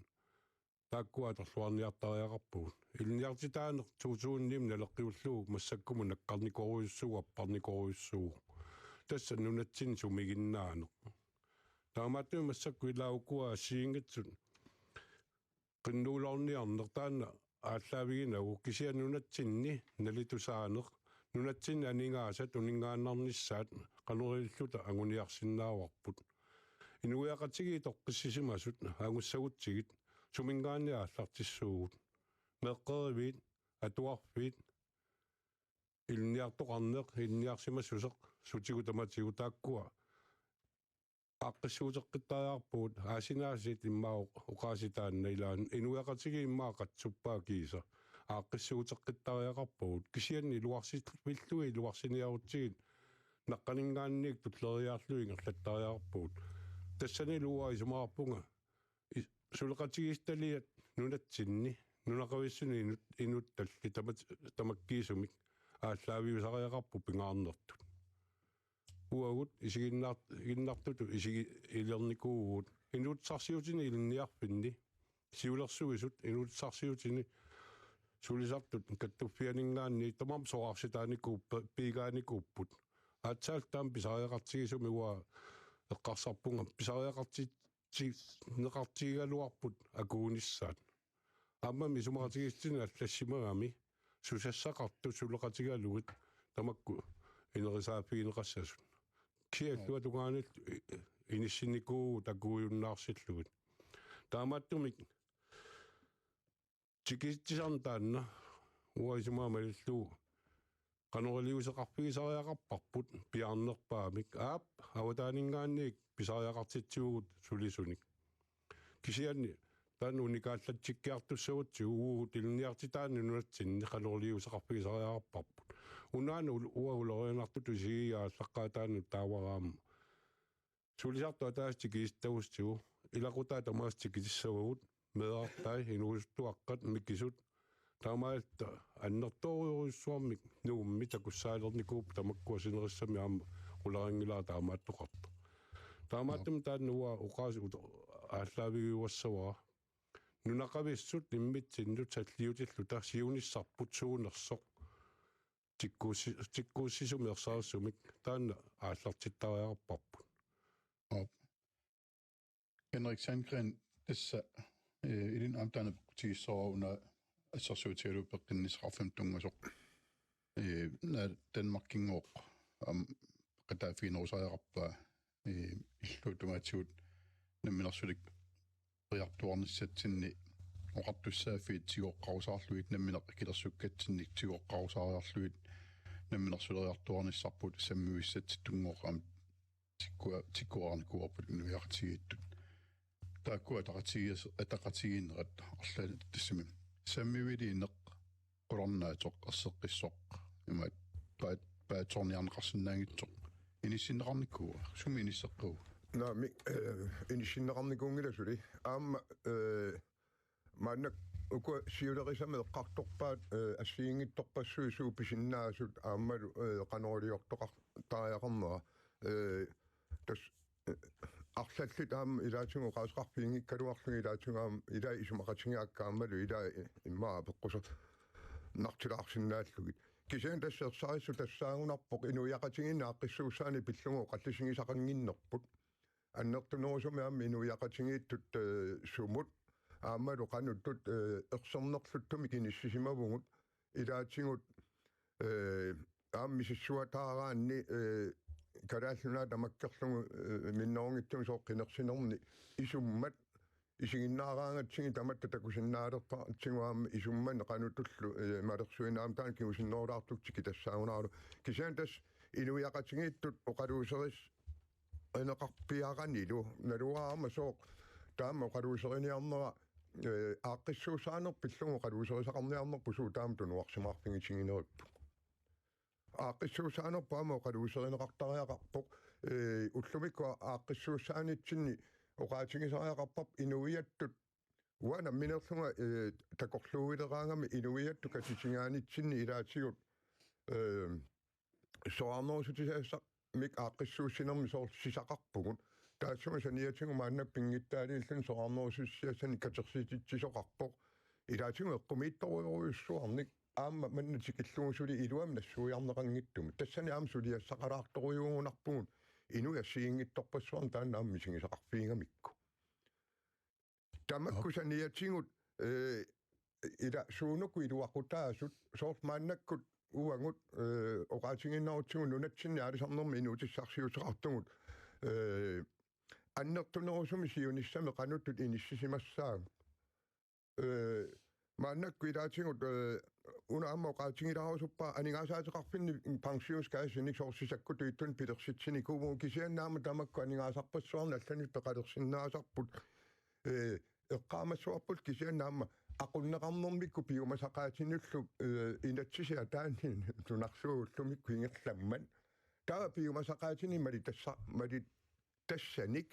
taakkua atorluarniartariaqarpagut. Ilinniartitaaneq to tusind ni-mi naleqqiullugu massakkumut nakkarnikorujussuuvoq, apparnikorujussuuvoq. Tassa nunatsinni sumiginnaaneq. Taamaattumik massakkut ilaa ukua assigiinngitsut qinnuiloorniarneq taanna aallaaviginagu, kisianni nunatsinni nalitusaaneq, nunatsinni aningaasat uninngaannarnissaat qanoq ililluta anguniarsinnaavarput. Inuiaqatigiit toqqissisimasut angussagutsigit suminngaanniit aallartissuugut. Meeqqeriviit, atuarfiit, ilinniartoqarneq, ilinniarsimassuseq, sutigut tamatigut taakkua aaqqissuuteqqittariaqarpugut, aasinaasiit immaqa oqaasii taanna ilaat, inuiaqatigiit immaqa qatsuppaa kiisa, aaqqissuuteqqittariaqarpagut, kisianni iluarsillugit iluarsiniarutsigit, naqqaninngaanniit tulleriiaarlugit ingerlattariaqarpugut. Tassanilu uanga isumaqarpunga, i-, suleqatigiissitaliat nunatsinni, nunaqavissuni inut-, inuttalli tamat-, tamakkiisumik aallaaviusariaqarput pingaarnertut. Uagut isiginnaar-, isiginnartutut isigi-, ilernikuuvugut. Inuussutissarsiutini ilinniarfinni, siulersuisut inuussutissarsiutini sulisartut kattuffianinngaanniit tamarmik soraarsitaanikuuppa-, piigaanikuupput. Aatsaat taama pisariaqartigisumik uanga eqqarsarpunga, pisariaqarti-, ti-, neqartigigaluarput akuunissaat. Aammami isumaqatigiissutinik allassimagami susassaqartut suleqatigalugit tamakku inerisaaffigineqassasut. Kisianni tungaanut inissinnikuuvugut akuujunnaarsillugit. Taamaattumik tikisitsisarneq taanna uanga isumaga malillugu qanoq iliuuseqarfigisariaqarparput piaarnerpaamik, aap, avataaninngaanniit pisariaqartitsivugut sulisunik. Kisianni taanna unikaallatsikkiartussagutsigu uagut ilinniartitaanni nunatsinni qanoq iliuuseqarfigisariaqarparput. Unaana ul-, uanga ulorianartutut isigigiga aallaqqaataanut taavara aamma sulisartut ataaseq tikisittagutsigu, ilaqutaat tamaasa tikitissavagut, meerartai, inuusuttuaqqat, mikisut, taamaalilluta annertoorujussuarmik Nuummi takussaalernikuupput, tamakkua sinerissami aamma qularinngilara taamaattoqartoq. Taamaattumik taanna uanga oqaasii ut-, aallaavigiuassavara. Nunaqavissut immitsinnut salliutilluta siunissarput suunersoq tikkuussi-, tikkuussisumik ersarissumik taanna aallartittariaqarparput. Aap. Henrik Sandgreen, tassa, eh, ilinnut aamma taanna peqqutigissavara una assersuutigalugu peqqinnissaqarfimmut tunngasoq. Eh, naa Danmarkinngooq aamma peqataaffiginerusariaqarpaa, eh, illuatungaatigut namminersulik periartuarnissatsinni oqartussaaffiit tigoqqarusaarlugit, nammineq akilersukkatsinnik tigoqqarusaariarlugit namminersuleriartuarnissarput sammivissatsinnut tunngooq aamma tikkua-, tikkuarnikuuarput inuiaqatigiittut. Taakkua ataqatigiis-, ataqatigiinnerat arlaat tassami sammiviliineq qularnaatoq erseqqissoq imaat paat-, paatsoorniarneqarsinnaanngitsoq inissinneqarnikuua, sumi inisseqqavugut? Naamik, eh, inissinneqarnikuunngilaq suli. Aamma, eh, maannakkut uku siulerisamik eqqartorpaat, eh, assigiinngitsorpassuit suut pisinnaasut aammalu, eh, qanoq iliortoqartariaqarnera. Eh, tassa, eh, arlallit aamma ilaatigut oqaaseqarfiginngikkaluarlugit ilaatigut aamma ilai isumaqatigiakka aammalu ilai immaqa apeqqusernartilaarsinnaallugit. Kisianni tassa ersarissut tassaagunarpoq inuiaqatigiinni aaqqissuussaannik pillugu oqallisigisaqannginnerput. Annertunerusumik aamma inuiaqatigiittut, eh, sumut aammalu qanuttut, eh, ersernerluttumik inissisimavugut ilaatigut, eh, aamma misissuataaraanni, eh, Kalaallit Nunaat tamakkerlugu, eh, minnerunngitsumik sooq qinersinerni isummat isiginnaaraangatsigit tamatta takusinnaalertaratsigu aamma isummat qanuttullu, eh, malersuineq aamma taanna kingusinnerulaartukkut tikitassaagunaralugu. Kisianni tassa inuiaqatigiittut oqaluuseris- -ineqarpiaranilu naluara aamma sooq taama oqaluuseriniarnera, eh, aaqqissuussaaneq pillugu oqaluuserisaqarniarnerput suut taama tunuarsimaarfigitigineripput. Aaqqissuussaanerput aamma oqaluuserineqartariaqarpoq, eh, ullumikkut aaqqissuussaanitsinni oqaatigisariaqarparput inuiattut uanga nammineerlunga, eh, takorluuileraangami inuiattut katitigaanitsinni ilaatigut, eh, soraarnerussutisaassamik aaqqissuussinermi soorlu sisaqarpugut. Taassuma saniatigut maannakkut pinngitsaaliilluni soraarnerussutissassanik katersititsisoqarpoq. Ilaatigut eqqumiitsorujorujussuarnik aamma manna tikillugu suli iluamik nassuiarneqanngitsumik. Tassani aamma suliassaqalaartorujuugunarpugut inuit assigiinngitsorpassuarnik taanna aamma misigisaqarfigigamikku. Tamakku saniatigut, eh, ila suunuku iluaqutaasut, soorlu maannakkut uagut, eh, oqaatigiinnarutsigu nunatsinni aalisarnermi inuutissarsiuteqartugut, eh, annertunerusumik siunissami qanuttut inissisimassaagut. eh, maannakkut ilaatigut, eh, una aamma oqaatigilaarusuppara aningaasaateqarfinni pensionskassinik soorlu sakkutuittuni pilersitsinikuuvugut kisianni aamma tamakku aningaasarpassuarnik allanik peqalersinnaasarput, eh, eqqaamassavarput kisianni aamma aqunneqarnermikkut piumasaqaatinullu, eh, inatsisit ataanni nunarsuup ullumikkut ingerlammat. Taava piumasaqaatini malitassa-, malitassanik,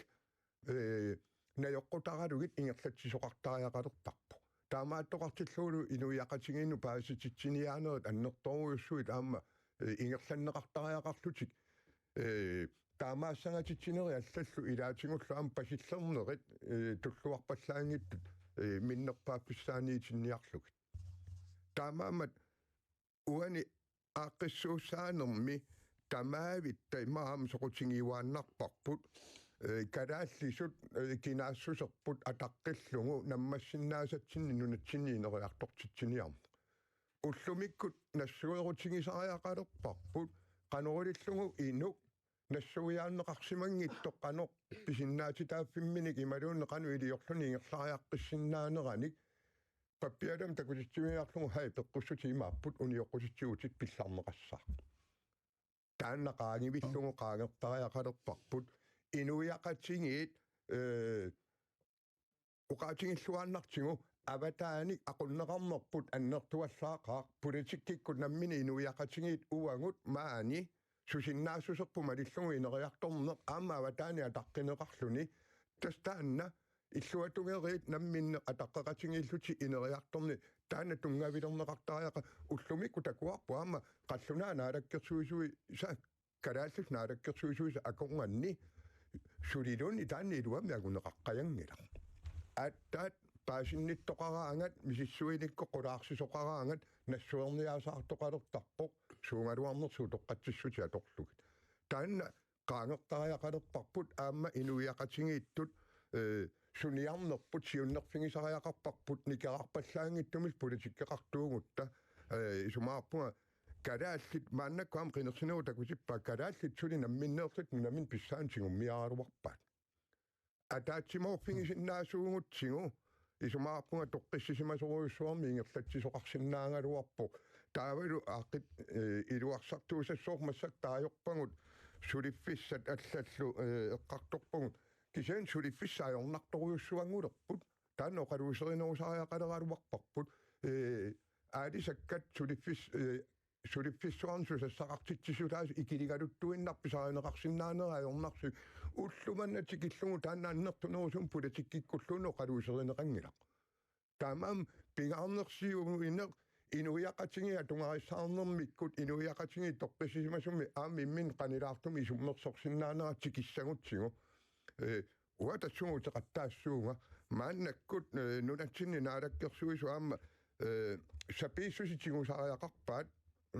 eh, najoqqutaralugit ingerlatsisoqartariaqalertarpoq. Taamaattoqartillugulu inuiaqatigiinnut paasititsiniaanerit annertoorujussuit aamma, eh, ingerlanneqartariaqarlutik, eh, taamaassangatitsineri allallu ilaatigullu aamma pasillernerit, eh, tulluarpallaanngitsut, eh, minnerpaaffissaaniitinniarlugit. Taamaammat uani aaqqissuussaanermi tamaavitta ima aamma soqutigiuaannarparput, eh, kalaallisut, eh, kinaassuserput ataqqillugu nammassinnaasatsinnik nunatsinni ineriartortitsiniarneq. Ullumikkut nassuerutigisariaqalerparput qanoq ilillugu inuk nassuiaanneqarsimanngitsoq qanoq pisinnaatitaaffimminik imaluunniit qanoq iliorluni ingerlariaqqissinnaanerannik pappialamik takutitsiviarlugu hai peqqussutit imaapput unioqqutitsigutit pillarneqassaaq. Taanna qaangivillugu qaangertariaqalerparput inuiaqatigiit, eh, oqaatigilluaannartigu avataaniit aqunneqarnerput annertuallaaqaaq politikkikkut nammineq inuiaqatigiit uagut maani susinnaassuserput malillugu ineriartorneq aamma avataani ataqqineqarluni tassa taanna illuatungeriit namminneq ataqqeqatigiillutik ineriartorneq taanna tunngavilerneqartariaqarpoq ullumikkut takuarput aamma qallunaat naalakkersuisuisa kalaallisut naalakkersuisuisa akornanni suliluunniit taanna iluamik anguneqaqqajanngilaq. Aatsaat paasinnittoqaraangat misissuinikkut qulaarsisoqaraangat nassuerniaasaartoqalertarpoq suugaluarnersut utoqqatsissutit atorlugit. Taanna qaangertariaqalerparput aamma inuiaqatigiittut, eh, suniarnerput siunnerfigisariaqarparput nikerarpallaanngitsumik politikkeqartuugutta, eh, isumaqarpunga kalaallit maannakkut aamma qinersinerup takutippaat kalaallit suli namminneerlutik nunaminnut pissaannik tigummiaraluarpaat. Ataatsimoorfigisinnaasuugutsigu isumaqarpunga toqqissisimasorujussuarmik ingerlatsisoqarsinnaagaluarpoq. Taavalu aaqqit, eh, iluarsartuusassaaq massakkut taajorpagut suliffissat allallu, eh, eqqartorpagut. Kisianni suliffissat ajornartorujussuanngulerput. Taanna oqaluuserinerusariaqaleraluarparput. Eh, aalisakkat suliffis-, eh, suliffissuarnut susassaqartitsissutaasut ikiligaluttuinnaq pisarineqarsinnaanera ajornarsi ulloq manna tikillugu taanna annertunerusumik politikkikkulluunniit oqaluuserineqanngilaq. Taamaammat pingaarnersiuineq inuiaqatigiit atugarissaarnermikkut inuiaqatigiit toqqissisimasumik aamma imminut qanilaartumik isummersorsinnaanera tikissagutsigu. Eh, uanga tassunga uteqattaassuunga maannakkut, eh, nunatsinni naalakkersuisut aamma, eh, sapiissuseq tigusariaqarpaat,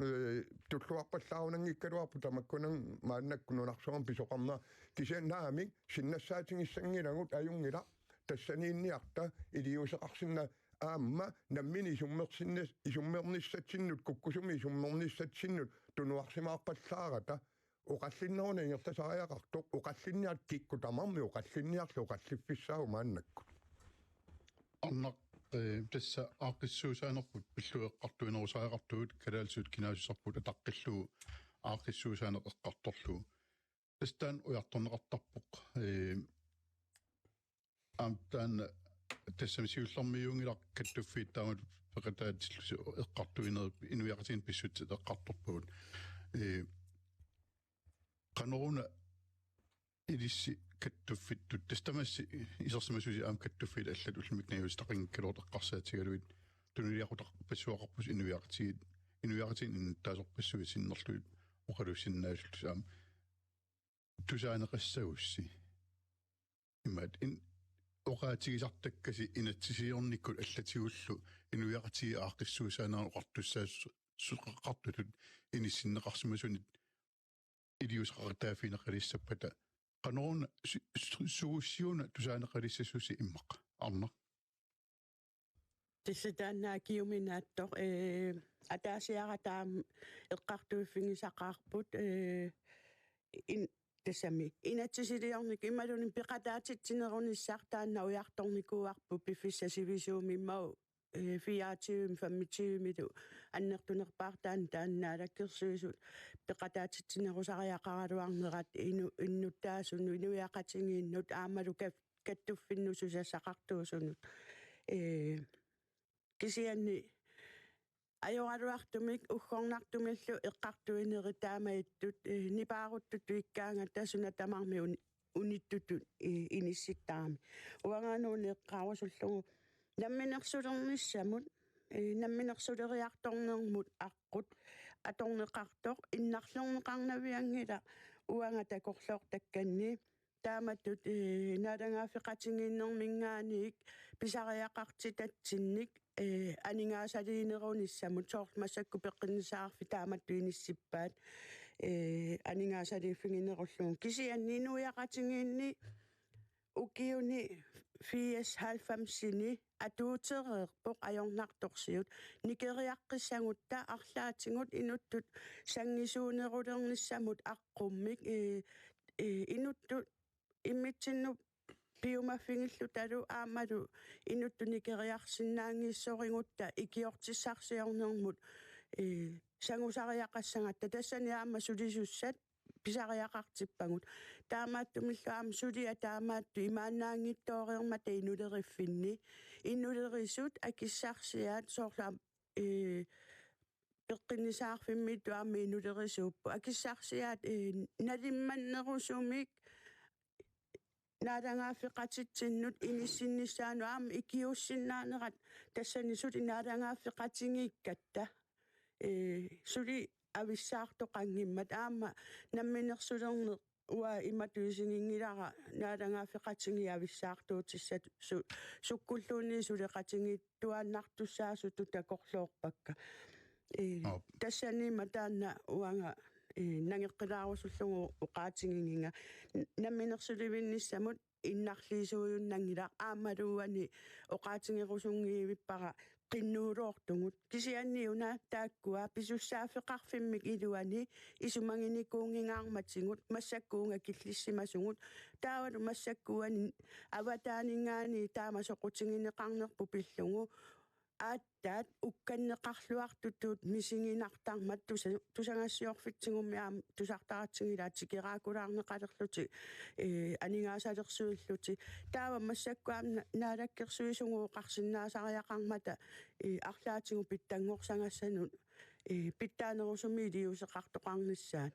eh, tulluarpallaarunanngikkaluarpoq tamakkunani maannakkut nunarsuarmi pisoqarnera kisianni naamik sinnassaatigissanngilakka ajunngilaq tassaniinniarta iliuuseqarsinnaavoq aamma nammineq isummersinnis-, isummernissatsinnut kukkusumik isummernissatsinnut tunuarsimaarpallaarata oqallinneruna ingerlasariaqartoq oqallinniarlugu kikkut tamarmik oqallinniarlugu oqalliffissaavoq maannakkut. Arnaq, eh, tassa aaqqissuussaanerput pillugu eqqartuinerusariaqartugut kalaallisut kinaassuserput ataqqillugu aaqqissuussaaneq eqqartorlugu. Tassa taanna ujartorneqartarpoq. Eh, aamma taanna tassami siullermeerunngilaq kattuffiit taamatut peqataatillusi eqqartuinerit inuiaqatigiinni pissutsit eqqartorpagut. Eh, qanoruna ilissi kattuffittut tassa tamassi isersimasusi aamma kattuffiit allat ullumikkut najugaqanngikkaluartut eqqarsaatigalugit tunuliaqutaqarpassuaqarpusi inuiaqatigiit inuiaqatigiinni innuttaasorpassuit sinnerlugit oqaluussinnaasullusi aamma tusaaneqassagussi. Imaat in-, oqaatigisartakkasi inatsisiliornikkut allatigullu inuiaqatigiit aaqqissuussaaneranut oqartussaassuseqartutut inissinneqarsimasunit iliuuseqaqataaffigineqalissappata qanoruna su-, su-, sugussiuna tusaaneqalissasusi immaqa. Arnaq. Tassa taanna akiuminaattoq, eh, ataasiaraq taama eqqartuiffigisaqaarput, eh, in-, tassami inatsisiliornikkut imaluunniit peqataatitsinerunissaq taanna ujartornikuuarput piffissaq sivisuumik imaluunniit, eh, fireogtyve femogtyve-milu annertunerpaartaani taanna naalakkersuisut peqataatitsinerusariaqaraluarnerat inu-, innuttaasunut inuiaqatigiinnut aammalu kat-, kattuffinnut susassaqartuusunut. Eh, kisianni ajoraluartumik uggornartumillu eqqartuinerit taamaattut, eh, nipaaruttutut ikkaangatta suna tamarmi un-, unittutut, eh, inissittarami. Uangaana una eqqaarusullugu namminersulernissamut, eh, namminersuleriartornermut aqqut atorneqartoq innarlerneqarnavianngilaq uanga takorloortakkanni. Taamatut, eh, naalagaaffeqatigiinnerminngaanniit pisariaqartitatsinnik, eh, aningaasaliinerunissamut, soorlu massakkut peqqinnissaqarfik taamatut inissippaat, eh, aningaasaliiffiginerullugu. Kisianni inuiaqatigiinni ukiuni firs halvfemsini atuutereerpoq ajornartorsiut nikeriaqqissagutta arlaatigut inuttut sanngisuunerulernissamut aqqummik, eh, eh, inuttut immitsinnut piumaffigillutalu aammalu inuttut nikeriarsinnaanngissorigutta ikiortissarsiornermut, eh, sangusariaqassagatta, tassani aamma sulisussat pisariaqartippagut. Taamaattumillu aamma suliat taamaattut imaannaanngitsooreermata inuleriffinni. Inulerisut akissarsiaat soorlu aamma, eh, peqqinnissaqarfimmiittut aamma inulerisuupput. Akissarsiaat, eh, nalimmannerusumik naalagaaffeqatitsinnut inissinnissaanut aamma ikiuussinnaanerat tassani suli naalagaaffeqatigiikkatta. Eh, suli avissaartoqanngimmat aamma namminersulerneq uanga imatut isiginngilara naalagaaffeqatigiit avissaartuutissat su-, sukkulluunniit suleqatigiittuaannartussaasutut takorloorpakka. Eh, Aap. Tassaniimmat taanna uanga, eh, nangeqqilaarusullugu oqaatigigiga. N-, namminersulivinnissamut innarliisuujunnanngilaq aammalu uani oqaatigerusunngivippara qinnuuloortugut. Kisianni una taakkua pisussaaffeqarfimmik iluani isumaginikuunngingaarmatigut massakkut uunga killissimasugut. Taavalu massakkut uani avataaninngaanniit taama soqutigineqarnerput pillugu. Aat- taat ukkanneqarluartutut misiginartarmat tusa-, tusagassiorfitsigummi aamma tusartaratsigilaat tikeraakulaarneqalerlutik, eh, aningaasalersuillutik. Taava massakkut aamma na-, naalakkersuisugut oqarsinnaasariaqarmata, eh, arlaatigut pitsanngorsagassatut, eh, pitsaanerusumik iliuuseqartoqarnissaat.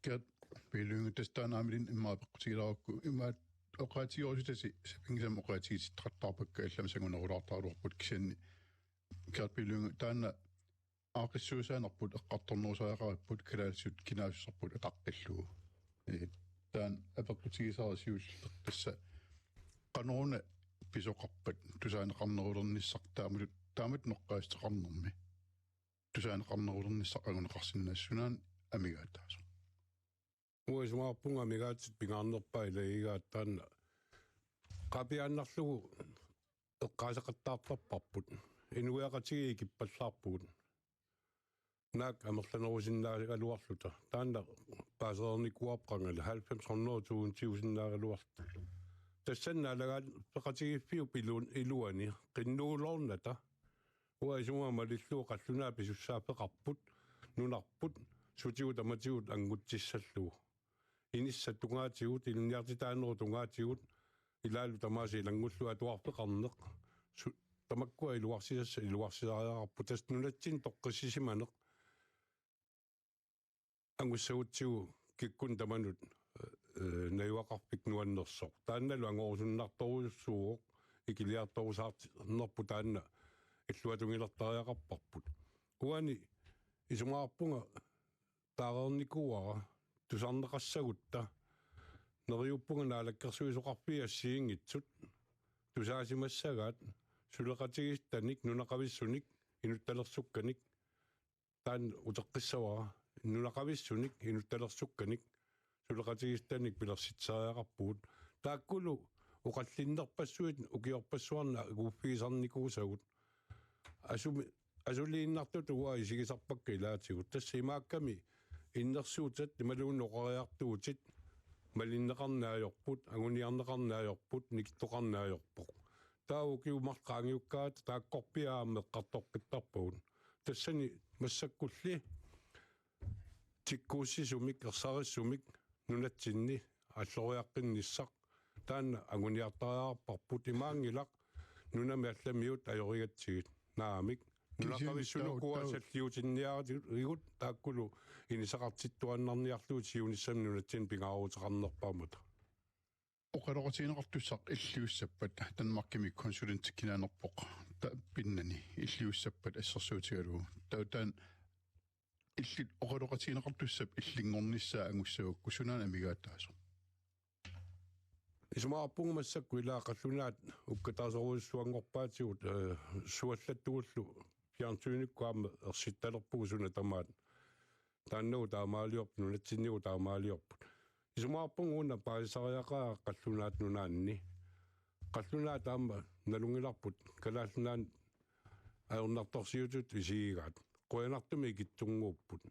Gert P. Lynge, tassa taanna aamma immaqa apeqqutigilaarukku, immaqa oqaatigerusuttasi sapinngisamik oqaatigitsittaqattaarpakka, allamik sangunarulaartaraluarput, kisianni Gert P. Lynge, taanna aaqqissuussaanerput eqqartornerusariaqaripput kalaallisut kinaassuserput ataqqillugu. Ee, taanna apeqqutigisara siulleq tassa qanoruna pisoqarpat tusaaneqarnerulernissaq taamatut, taamatut noqqaassaqarnermi. Tusaaneqarnerulernissaq anguneqarsinnaassunaana amigaataasoq. Uanga isumaqarpunga amigaatsit pingaarnerpaat ilagigaat taanna qapiaannarlugu eqqaaseqattaartarparput. Inuiaqatigiit ikippallaarpugut. Naak amerlanerusinnaagaluarluta. Taanna paasereernikuuarput qangali halvfems hundrede tusindiusinnaagaluarluta. Tassani naalagaaffeqatigiiffiup iluan-, iluani qinnuuloornata. Uanga isumagama malillugu qallunaat pisussaaffeqarput, nunarput, sutigut tamatigut angutissallugu. Inissat tungaatigut, ilinniartitaanerup tungaatigut, ilaallu tamaasa ilanngullugu atuarfeqarneq. Su-, tamakkua iluarsisassat iluarsisariaqarput, tassa nunatsinni toqqissisimaneq. Angussagutsigu kikkunnut tamanut, eh, najugaqarfik nuannersoq. Taannalu angorusunnartorujussuuvoq, ikiliartorusaarnerput taanna illuatungilertariaqarparput. Uani isumaqarpunga taareernikuuara tusarneqassagutta, neriuppunga naalakkersuisoqarfiit assigiinngitsut tusaasimassagaat suleqatigiissutanik, nunaqavissunik, inuttalersukkanik, taanna uteqqissavara, nunaqavissunik, inuttalersukkanik, suleqatigiissutanik pilersitsisariaqarpugut. Taakkulu oqallinnerpassuit ukiorpassuarni akuuffigisarnikuusagut. Asumi asuliinnartutut uanga isigisarpakka ilaatigut. Tassa imaakkami innersuutit imaluunniit oqariartuutit malinneqarneq ajorput, anguniarneqarneq ajorput, nikittoqarneq ajorpoq. Taava ukiut marluk qaangiukkaat taakkorpiaat aamma eqqartoqqittarpagut. Tassani massakkulli tikkuussisumik, ersarissumik nunatsinni alloriaqqinnissaq taanna anguniartariaqarparput, imaanngilaq nunami allamiut ajorigatsigit. Naamik. Kisianni nunaqavissut taava, ukua taava salliutinniarigut taakkulu inissaqartittuaannarniarlugit siunissami nunatsinni pingaaruteqarnerpaamata. Oqaloqatigineqartussaq illiussappat Danmarkimi konsulentit kinaanerpoq ta-, pinnani illiussappat assersuutigalugu. Taava taanna illit oqaloqatigineqartussap illinngornissaa angussagukku sunaana amigaataasoq? Isumaqarpunga massakkut ilaa qallunaat ukkataasorujussuanngorpaatigut, eh, suallattugullu fjernsynikkut aamma ersittalerpugut suna tamaat. Taannagu taamaaliorput, nunatsinnigu taamaaliorput. Isumaqarpunga una paasisariaqarput qallunaat nunaanni. Qallunaat aamma nalunngilarput Kalaallit Nunaanni ajornartorsiutitut isigigaat. Qujanartumik ikittunnguupput.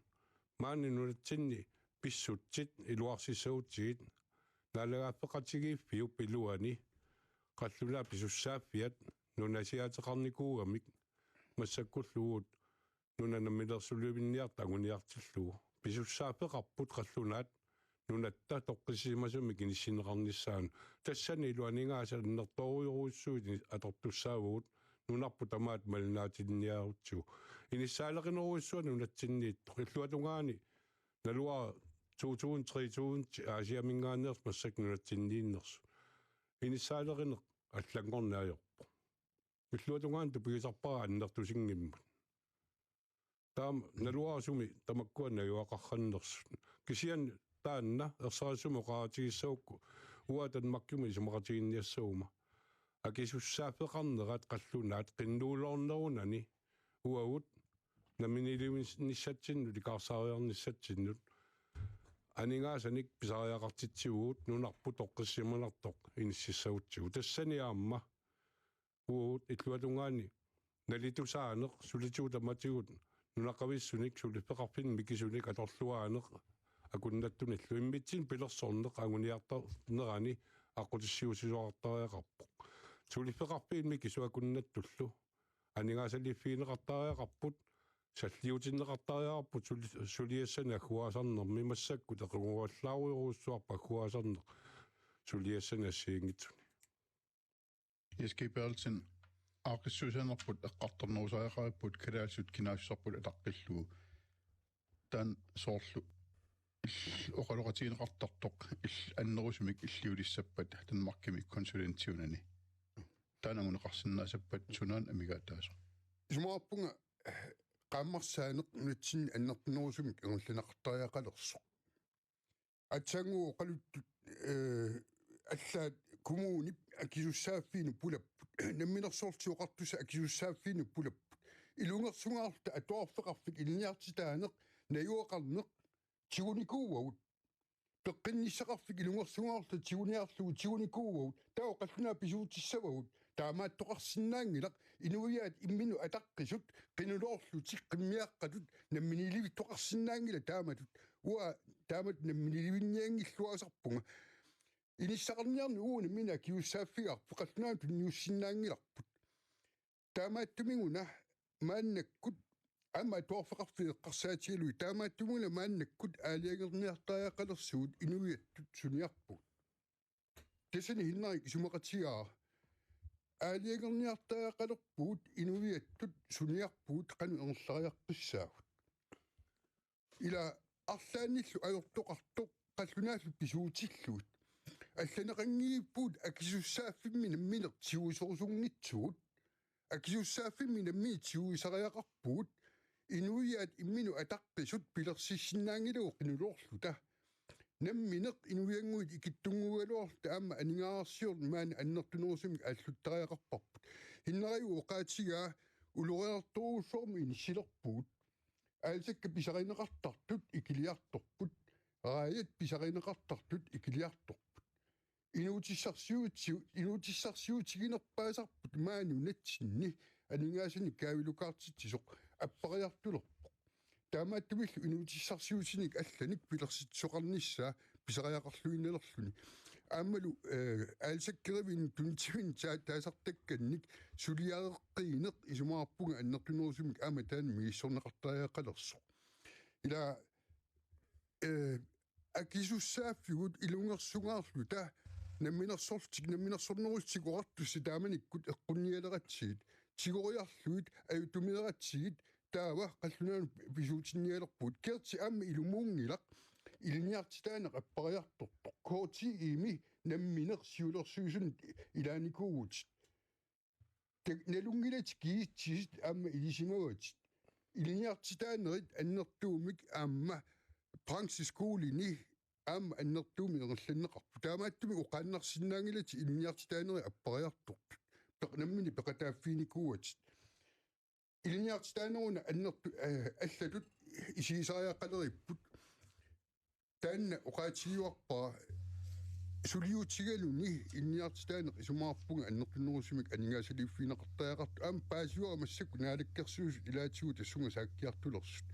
Maani nunatsinni pissutsit iluarsissagutsigit naalagaaffeqatigiiffiup iluani qallunaat pisussaaffiat nunasiaateqarnikuugamik massakkullu uagut nuna namminersulivinniartoq anguniartillugu. Pisussaaffeqarput qallunaat nunatta toqqissisimasumik inissinneqarnissaanut. Tassanilu aningaasat annertoorujorujussuit atortussaavagut, nunarput tamaat malinnaatinniarutsigu. Inissaaleqinerujussuaq nunatsinniittoq. Illuatungaani naluara to tusind, tre tusind Aasiaminngaanneersut massakkut nunatsinniinnersut. Inissaaleqineq allanngorneq ajorpoq. Illuatungaani tupigisarpara annertusinngimmat. Taama naluara sumi tamakkua najugaqarnersut. Kisianni taanna ersarissumik oqaatigissagukku uanga Danmarkimut isumaqatigiinniassaguma. Akisussaaffeqarnerat qallunaat qinnuuloornerunani uagut namminiilivinnissatsinnut, ikaarsaariarnissatsinnut aningaasanik pisariaqartitsivugut, nunarput toqqissisimanartoq inississagutsigu. Tassani aamma uagut illuatungaani nalitusaaneq sulitigut tamatigut nunaqavissunik suliffeqarfinnik mikisunik atorluaaneq akunnattunillu immitsinnut pilersorneq anguniartarnerani aqqutissiuussisoqartariaqarpoq. Suliffeqarfiit mikisut akunnattullu aningaasaliiffigineqartariaqarput, salliutinneqartariaqarput suli-, suliassanik agguaasarnermi massakkut equnguallaarujorujussuarput agguaasarneq suliassanik assigiinngitsuni. Jens G. Berthelsen, aaqqissuussinerput eqqartornerusariaqaripput kalaallisut kinaassuserput ataqqillugu. Taanna soorlu il-, oqaloqatigineqartartoq il-, annerusumik illiulissappat Danmarkimi konsulentiunani. Taanna anguneqarsinnaasappat sunaana amigaataasoq? Isumaqarpunga, eh, qaammarsaaneq nunatsinni annertunerusumik ingerlanneqartariaqalersoq. Aatsaannguaq oqaluttut, eh, allaat kommunip akisussaaffiinut pulapput. Namminersorlutik Oqartussat akisussaaffiinut pulapput. Ilungersungaarluta atuarfeqarfik ilinniartitaaneq najugaqarneq tigunikuuagut. Peqqinnissaqarfik ilungersungaarluta tiguniarlugu tigunikuuagut. Taava qallunaat pisuutissavagut. Taamaattoqarsinnaanngilaq, inuiaat imminnut ataqqisut qinuloorlutik qimmiaqqatut namminiilivittoqarsinnaanngilaq taamatut. Uanga taamatut namminiilivinnianngilluasarpunga. Inissaqarniarneq uagut nammineq akisussaaffigaarput, qallunaanut tunniussinnaanngilarput. Taamaattumik una maannakkut aamma atuarfeqarfiit eqqarsaatigalugit, taamaattumik una maannakkut aalajangerniartariaqalersugut inuiattut suniarpugut. Tassani Henrik isumaqatigaara. Aalajangerniartariaqalerpugut inuiattut suniarpugut qanoq ingerlariaqqissaagut. Ila arlaannillu ajortoqartoq qallunaallu pisuutillugit. Allaneqanngilippugut akisussaaffimmi nammineq tiguserusunngitsugut. Akisussaaffimmi nammineq tiguisariaqarpugut. Inuiaat imminnut ataqqisut pilersissinnaanngilagut qinuloorluta. Nammineq inuiannguit ikittunnguugaluarluta aamma aningaasarsiorneq maani annertunerusumik aalluttariaqarparput. Henrik oqaatigaa ulorianartorujussuarmik inissilerpugut. Aalsakkat pisarineqartartut ikiliartorput. Raajat pisarineqartartut ikiliartorput. Inuutissarsiuti-, inuutissarsiutiginerpaasarput maani nunatsinni aningaasanik kaavilukaartitsisoq. appariartulerpoq. Taamaattumillu inuutissarsiutinik allanik pilersitsisoqarnissaa pisariaqarluinnalerluni. Aammalu, eh, aalisakkerivimmi tunitivimmik taa-, taasartakkannik suliareqqiineq isumaqarpunga annertunerusumik aamma taanna misissorneqartariaqalersoq. Ila, eh, akisussaaffigut ilungersungaarluta namminersortik-, namminersornerullutik oqartussat taamanikkut eqqunnialeratsigit, tigoriarlugit ajutumeeratsigit, taava qallunaanut pisuutinnialerpugut. Kerti aamma ilumuunngilaq ilinniartitaaneq appariartortoq. K T I-mi nammineq siulersuisunut ilaanikuuvutit. Te-, nalunngilatit kiitsisit aamma ilisimavatit. Ilinniartitaanerit annertuumik aamma brancheskolini aamma annertuumik ingerlanneqarput. Taamaattumik oqaannarsinnaanngilatit ilinniartitaanerit appariartortut. Peq-, nammineq peqataaffiginikuuatit. Ilinniartitaaneruna annertu-, eh, allatut isigisariaqaleripput. Taanna oqaatigiuarpara suliutigaluni ilinniartitaaneq isumaqarpunga annertunerusumik aningaasaliiffigineqartariaqartoq aamma paasivara massakkut Naalakkersuisut ilaatigut tassunga saakkiartulersut.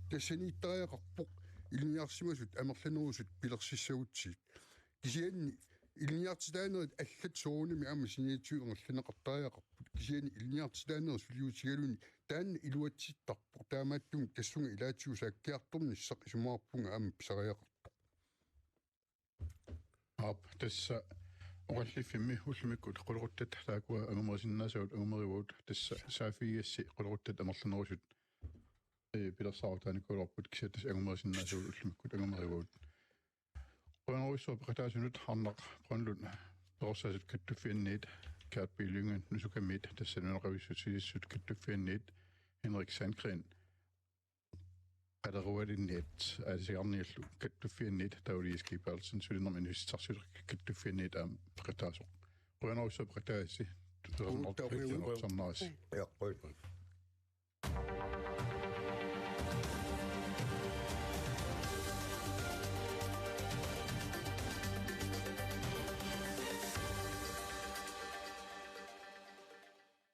Tassaniittariaqarpoq ilinniarsimasut amerlanerusut pilersissagutsigit. Kisianni ilinniartitaanerit allat soorunami aamma saniatigut ingerlanneqartariaqarput. Kisianni ilinniartitaanerit suliutigaluni taanna iluatsittarpoq. Taamaattumik tassunga ilaatigut saakkiartornissaq isumaqarpunga aamma pisariaqartoq. Aap, tassa oqalliffimmi ullumikkut qulequttat taakkua angumerisinnaasagut angumerivagut, tassa saaffigigassi qulequttat amerlanerusut, eh, pilersaarutaanikuugaluarput, kisianni tassa angumerisinnaasagut ullumikkut angumerivagut. Qujanarujussuaq peqataasunut Arnaq Brønlund, Perorsaasut Kattuffianniit, Gerhard P. Lynge Nusukamiit, tassa nunaqavissut silisut Kattuffianniit, Henrik Sandgreen, Qalerualinniit aalisagarniallu Kattuffianniit, taava Elias G. Berthelsen, sulinermi inuussutissarsiuteqarluta Kattuffianniit aamma peqataasoq. Qujanarujussuaq peqataassi. Qujanarujussuaq. Tusaannarsi. Ja, qujan.